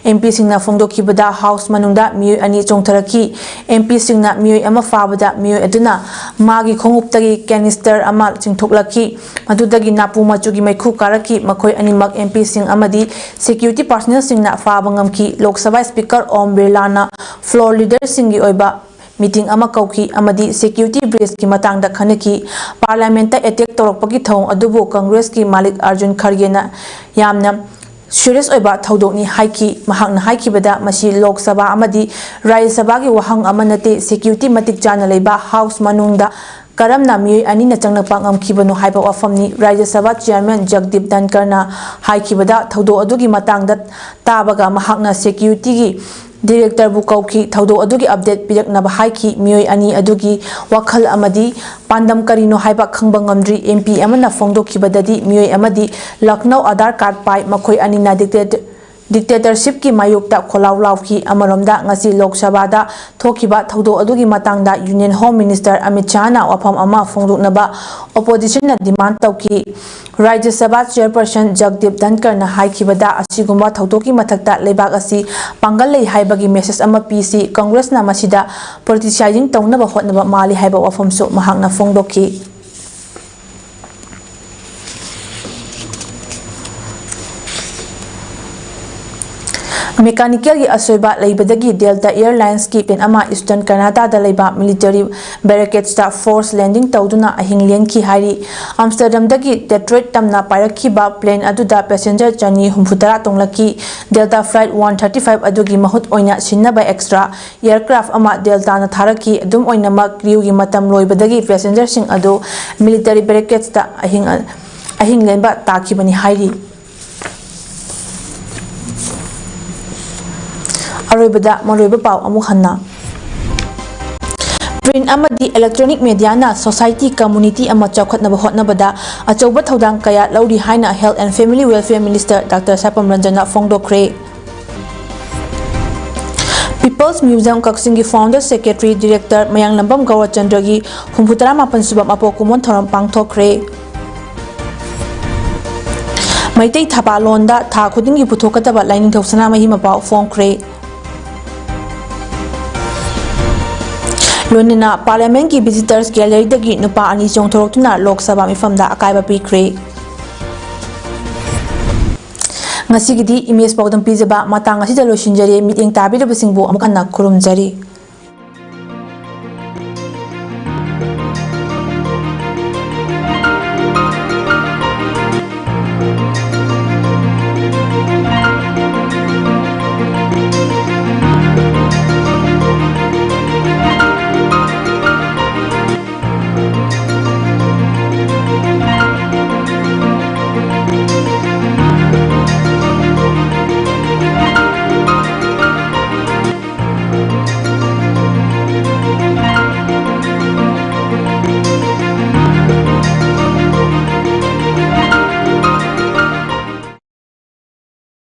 ꯑꯦꯝ ꯄꯤꯁꯤꯡꯅ ꯐꯣꯡꯗꯣꯛꯈꯤꯕꯗ ꯍꯥꯎꯁ ꯃꯅꯨꯡꯗ ꯃꯤꯑꯣꯏ ꯑꯅꯤ ꯆꯣꯡꯊꯔꯛꯈꯤ꯫ ꯑꯦꯝ ꯄꯤꯁꯤꯡꯅ ꯃꯤꯑꯣꯏ ꯑꯃ ꯐꯥꯕꯗ ꯃꯤꯑꯣꯏ ꯑꯗꯨꯅ ꯃꯥꯒꯤ ꯈꯣꯡꯎꯞꯇꯒꯤ ꯀꯦꯅꯤꯁꯇꯔ ꯑꯃ ꯆꯤꯡꯊꯣꯛꯂꯛꯈꯤ꯫ ꯃꯗꯨꯗꯒꯤ ꯅꯥꯄꯨ ꯃꯆꯨꯒꯤ ꯃꯩꯈꯨ ꯀꯥꯔꯛꯈꯤ꯫ ꯃꯈꯣꯏ ꯑꯅꯤꯃꯛ ꯑꯦꯝ ꯄꯤꯁꯤꯡ ꯑꯃꯗꯤ ꯁꯦꯀ꯭ꯌꯨꯔꯤꯇꯤ ꯄꯥꯔꯁꯣꯅꯦꯜꯁꯤꯡꯅ ꯐꯥꯕ ꯉꯝꯈꯤ꯫ ꯂꯣꯛ ꯁꯚꯥ ꯁ꯭ꯄꯤꯀꯔ ꯑꯣꯝ ꯕꯤꯔꯂꯥꯅ ꯐ꯭ꯂꯣꯔ ꯂꯤꯗꯔꯁꯤꯡꯒꯤ ꯑꯣꯏꯕ ꯃꯤꯇꯤꯡ ꯑꯃ ꯀꯧꯈꯤ ꯑꯃꯗꯤ ꯁꯦꯀ꯭ꯌꯨꯔꯤꯇꯤ ꯕ꯭ꯔꯤꯖꯀꯤ ꯃꯇꯥꯡꯗ ꯈꯟꯅꯈꯤ꯫ ꯄꯥꯔꯂꯤꯌꯥꯃꯦꯟꯠꯇ ꯑꯦꯇꯦꯛ ꯇꯧꯔꯛꯄꯒꯤ ꯊꯧꯑꯣꯡ ꯑꯗꯨꯕꯨ ꯀꯪꯒ꯭ꯔꯦꯁꯀꯤ ꯃꯥꯂꯤꯛ ꯑꯔꯖꯨꯟ ꯈꯔꯒꯦꯅ ꯌꯥꯝꯅ ꯁꯤꯔꯤꯌꯁ ꯑꯣꯏꯕ ꯊꯧꯗꯣꯛꯅꯤ ꯍꯥꯏꯈꯤ꯫ ꯃꯍꯥꯛꯅ ꯍꯥꯏꯈꯤꯕꯗ, ꯃꯁꯤ ꯂꯣꯛ ꯁꯚꯥ ꯑꯃꯗꯤ ꯔꯥꯖ꯭ꯌ ꯁꯚꯥꯒꯤ ꯋꯥꯍꯪ ꯑꯃ ꯅꯠꯇꯦ, ꯁꯦꯀ꯭ꯌꯨꯔꯤꯇꯤ ꯃꯇꯤꯛ ꯆꯥꯅ ꯂꯩꯕ ꯍꯥꯎꯁ ꯃꯅꯨꯡꯗ ꯀꯔꯝꯅ ꯃꯤꯑꯣꯏ ꯑꯅꯤꯅ ꯆꯪꯂꯛꯄ ꯉꯝꯈꯤꯕꯅꯣ ꯍꯥꯏꯕ ꯋꯥꯐꯝꯅꯤ꯫ ꯔꯥꯖ꯭ꯌ ꯁꯚꯥ ꯆꯤꯌꯥꯔꯃꯦꯟ ꯖꯒꯗꯤꯞ ꯙꯟꯀꯔꯅ ꯍꯥꯏꯈꯤꯕꯗ, ꯊꯧꯗꯣꯛ ꯑꯗꯨꯒꯤ ꯃꯇꯥꯡꯗ ꯇꯥꯕꯒ ꯃꯍꯥꯛꯅ ꯁꯦꯀ꯭ꯌꯨꯔꯤꯇꯤꯒꯤ ꯗꯤꯔꯦꯛꯇꯔꯕꯨ ꯀꯧꯈꯤ꯫ ꯊꯧꯗꯣꯛ ꯑꯗꯨꯒꯤ ꯑꯞꯗꯦꯠ ꯄꯤꯔꯛꯅꯕ ꯍꯥꯏꯈꯤ꯫ ꯃꯤꯑꯣꯏ ꯑꯅꯤ ꯑꯗꯨꯒꯤ ꯋꯥꯈꯜ ꯑꯃꯗꯤ ꯄꯥꯟꯗꯝ ꯀꯔꯤꯅꯣ ꯍꯥꯏꯕ ꯈꯪꯕ ꯉꯝꯗ꯭ꯔꯤ꯫ ꯑꯦꯝ ꯄꯤ ꯑꯃꯅ ꯐꯣꯡꯗꯣꯛꯈꯤꯕꯗꯗꯤ, ꯃꯤꯑꯣꯏ ꯑꯃꯗꯤ ꯂꯈꯅꯧ ꯑꯙꯥꯔ ꯀꯥꯔꯗ ꯄꯥꯏ꯫ ꯃꯈꯣꯏ ꯑꯅꯤꯅ ꯗꯤꯛꯇꯦꯇꯔ ꯗꯤꯛꯇꯦꯇꯔꯁꯤꯞꯀꯤ ꯃꯥꯌꯣꯛꯇ ꯈꯣꯜꯂꯥꯎ ꯂꯥꯎꯈꯤ꯫ ꯑꯃꯔꯣꯝꯗ, ꯉꯁꯤ ꯂꯣꯛ ꯁꯚꯥꯗ ꯊꯣꯛꯈꯤꯕ ꯊꯧꯗꯣꯛ ꯑꯗꯨꯒꯤ ꯃꯇꯥꯡꯗ ꯌꯨꯅꯤꯌꯟ ꯍꯣꯝ ꯃꯤꯅꯤꯁꯇꯔ ꯑꯃꯤꯠ ꯁꯥꯍꯅ ꯋꯥꯐꯝ ꯑꯃ ꯐꯣꯡꯗꯣꯛꯅꯕ ꯑꯣꯄꯣꯖꯤꯁꯟꯅ ꯗꯤꯃꯥꯟ ꯇꯧꯈꯤ꯫ ꯔꯥꯖ꯭ꯌ ꯁꯚꯥ ꯆꯤꯌꯔꯄꯔꯁꯟ ꯖꯒꯗꯤꯞ ꯙꯟꯀꯔꯅ ꯍꯥꯏꯈꯤꯕꯗ, ꯑꯁꯤꯒꯨꯝꯕ ꯊꯧꯗꯣꯛꯀꯤ ꯃꯊꯛꯇ ꯂꯩꯕꯥꯛ ꯑꯁꯤ ꯄꯥꯡꯒꯜ ꯂꯩ ꯍꯥꯏꯕꯒꯤ ꯃꯦꯁꯦꯖ ꯑꯃ ꯄꯤꯁꯤ, ꯀꯪꯒ꯭ꯔꯦꯁꯅ ꯃꯁꯤꯗ ꯄꯣꯂꯤꯇꯤꯁꯥꯏꯖꯤꯡ ꯇꯧꯅꯕ ꯍꯣꯠꯅꯕ ꯃꯥꯜꯂꯤ ꯍꯥꯏꯕ ꯋꯥꯐꯝꯁꯨ ꯃꯍꯥꯛꯅ ꯐꯣꯡꯗꯣꯛꯈꯤ꯫ Mechanicalꯒꯤ ꯑꯁꯣꯏꯕ ꯂꯩꯕꯗꯒꯤ Delta Airlinesꯀꯤ plane ꯑꯃ Eastern Canadaꯗ ꯂꯩꯕ military barrackageꯇ force landing ꯇꯧꯗꯨꯅ ꯑꯍꯤꯡ ꯂꯦꯟꯈꯤ ꯍꯥꯏꯔꯤ꯫ Amsterdamꯗꯒꯤ Detroit ꯇꯝꯅ ꯄꯥꯏꯔꯛꯈꯤꯕ plane ꯑꯗꯨꯗ passenger ꯆꯅꯤ ꯍꯨꯝꯐꯨꯇꯔꯥ ꯇꯣꯡꯂꯛꯈꯤ꯫ Delta Flight one thirty five ꯑꯗꯨꯒꯤ ꯃꯍꯨꯠ ꯑꯣꯏꯅ ꯁꯤꯟꯅꯕ extra aircraft ꯑꯃ Deltaꯅ ꯊꯥꯔꯛꯈꯤ꯫ ꯑꯗꯨꯝ ꯑꯣꯏꯅꯃꯛ, crewꯒꯤ ꯃꯇꯝ ꯂꯣꯏꯕꯗꯒꯤ passengerꯁꯤꯡ ꯑꯗꯨ military barrackageꯇ ꯑꯍꯤꯡ, ꯑꯍꯤꯡ ꯂꯦꯟꯕ ꯇꯥꯈꯤꯕꯅꯤ ꯍꯥꯏꯔꯤ꯫ ꯑꯔꯣꯏꯕꯗ ꯃꯔꯨꯑꯣꯏꯕ ꯄꯥꯎ ꯑꯃꯨꯛ ꯍꯟꯅ꯫ Print ꯑꯃꯗꯤ electronic mediaꯅ society, community ꯑꯃ ꯆꯥꯎꯈꯠꯅꯕ ꯍꯣꯠꯅꯕꯗ ꯑꯆꯧꯕ ꯊꯧꯗꯥꯡ ꯀꯌꯥ ꯂꯧꯔꯤ ꯍꯥꯏꯅ Health and Family Welfare Minister Doctor ꯁꯥꯄꯝ ꯔꯟꯖꯟꯅ ꯐꯣꯡꯗꯣꯛꯈ꯭ꯔꯦ꯫ People's Museum ꯀꯛꯆꯤꯡꯒꯤ founder secretary director ꯃꯌꯥꯡꯂꯝꯕꯝ ꯒꯧꯔꯆꯟꯗ꯭ꯔꯒꯤ ꯍꯨꯝꯐꯨꯇꯔꯥ ꯃꯥꯄꯟ ꯁꯨꯕ ꯃꯄꯣꯛ ꯀꯨꯝꯑꯣꯟ ꯊꯧꯔꯝ ꯄꯥꯡꯊꯣꯛꯈ꯭ꯔꯦ꯫ ꯃꯩꯇꯩ ꯊꯕꯥꯂꯣꯟꯗ ꯊꯥ ꯈꯨꯗꯤꯡꯒꯤ ꯄꯨꯊꯣꯛꯀꯗꯕ ꯂꯥꯏꯅꯤꯡꯊꯧ ꯁꯅꯥꯃꯍꯤ ꯃꯄꯥꯎ ꯐꯣꯡꯈ꯭ꯔꯦ꯫ ꯂꯣꯏꯅꯅ Parliamentꯀꯤ Visitors Galleryꯗꯒꯤ ꯅꯨꯄꯥ ꯑꯅꯤ ꯆꯣꯡꯊꯣꯔꯛꯇꯨꯅ ꯂꯣꯛ ꯁꯚꯥ ꯃꯤꯐꯝꯗ ꯑꯀꯥꯏꯕ ꯄꯤꯈ꯭ꯔꯦ꯫ ꯉꯁꯤꯒꯤꯗꯤ ꯏꯃꯦꯖ ꯄꯥꯎꯗꯝ ꯄꯤꯖꯕ ꯃꯇꯥꯡ ꯑꯁꯤꯗ ꯂꯣꯏꯁꯤꯟꯖꯔꯦ꯫ ꯃꯤꯠꯌꯦꯡ ꯇꯥꯕꯤꯔꯕꯁꯤꯡꯕꯨ ꯑꯃꯨꯛ ꯍꯟꯅ ꯈꯨꯔꯨꯝꯖꯔꯤ꯫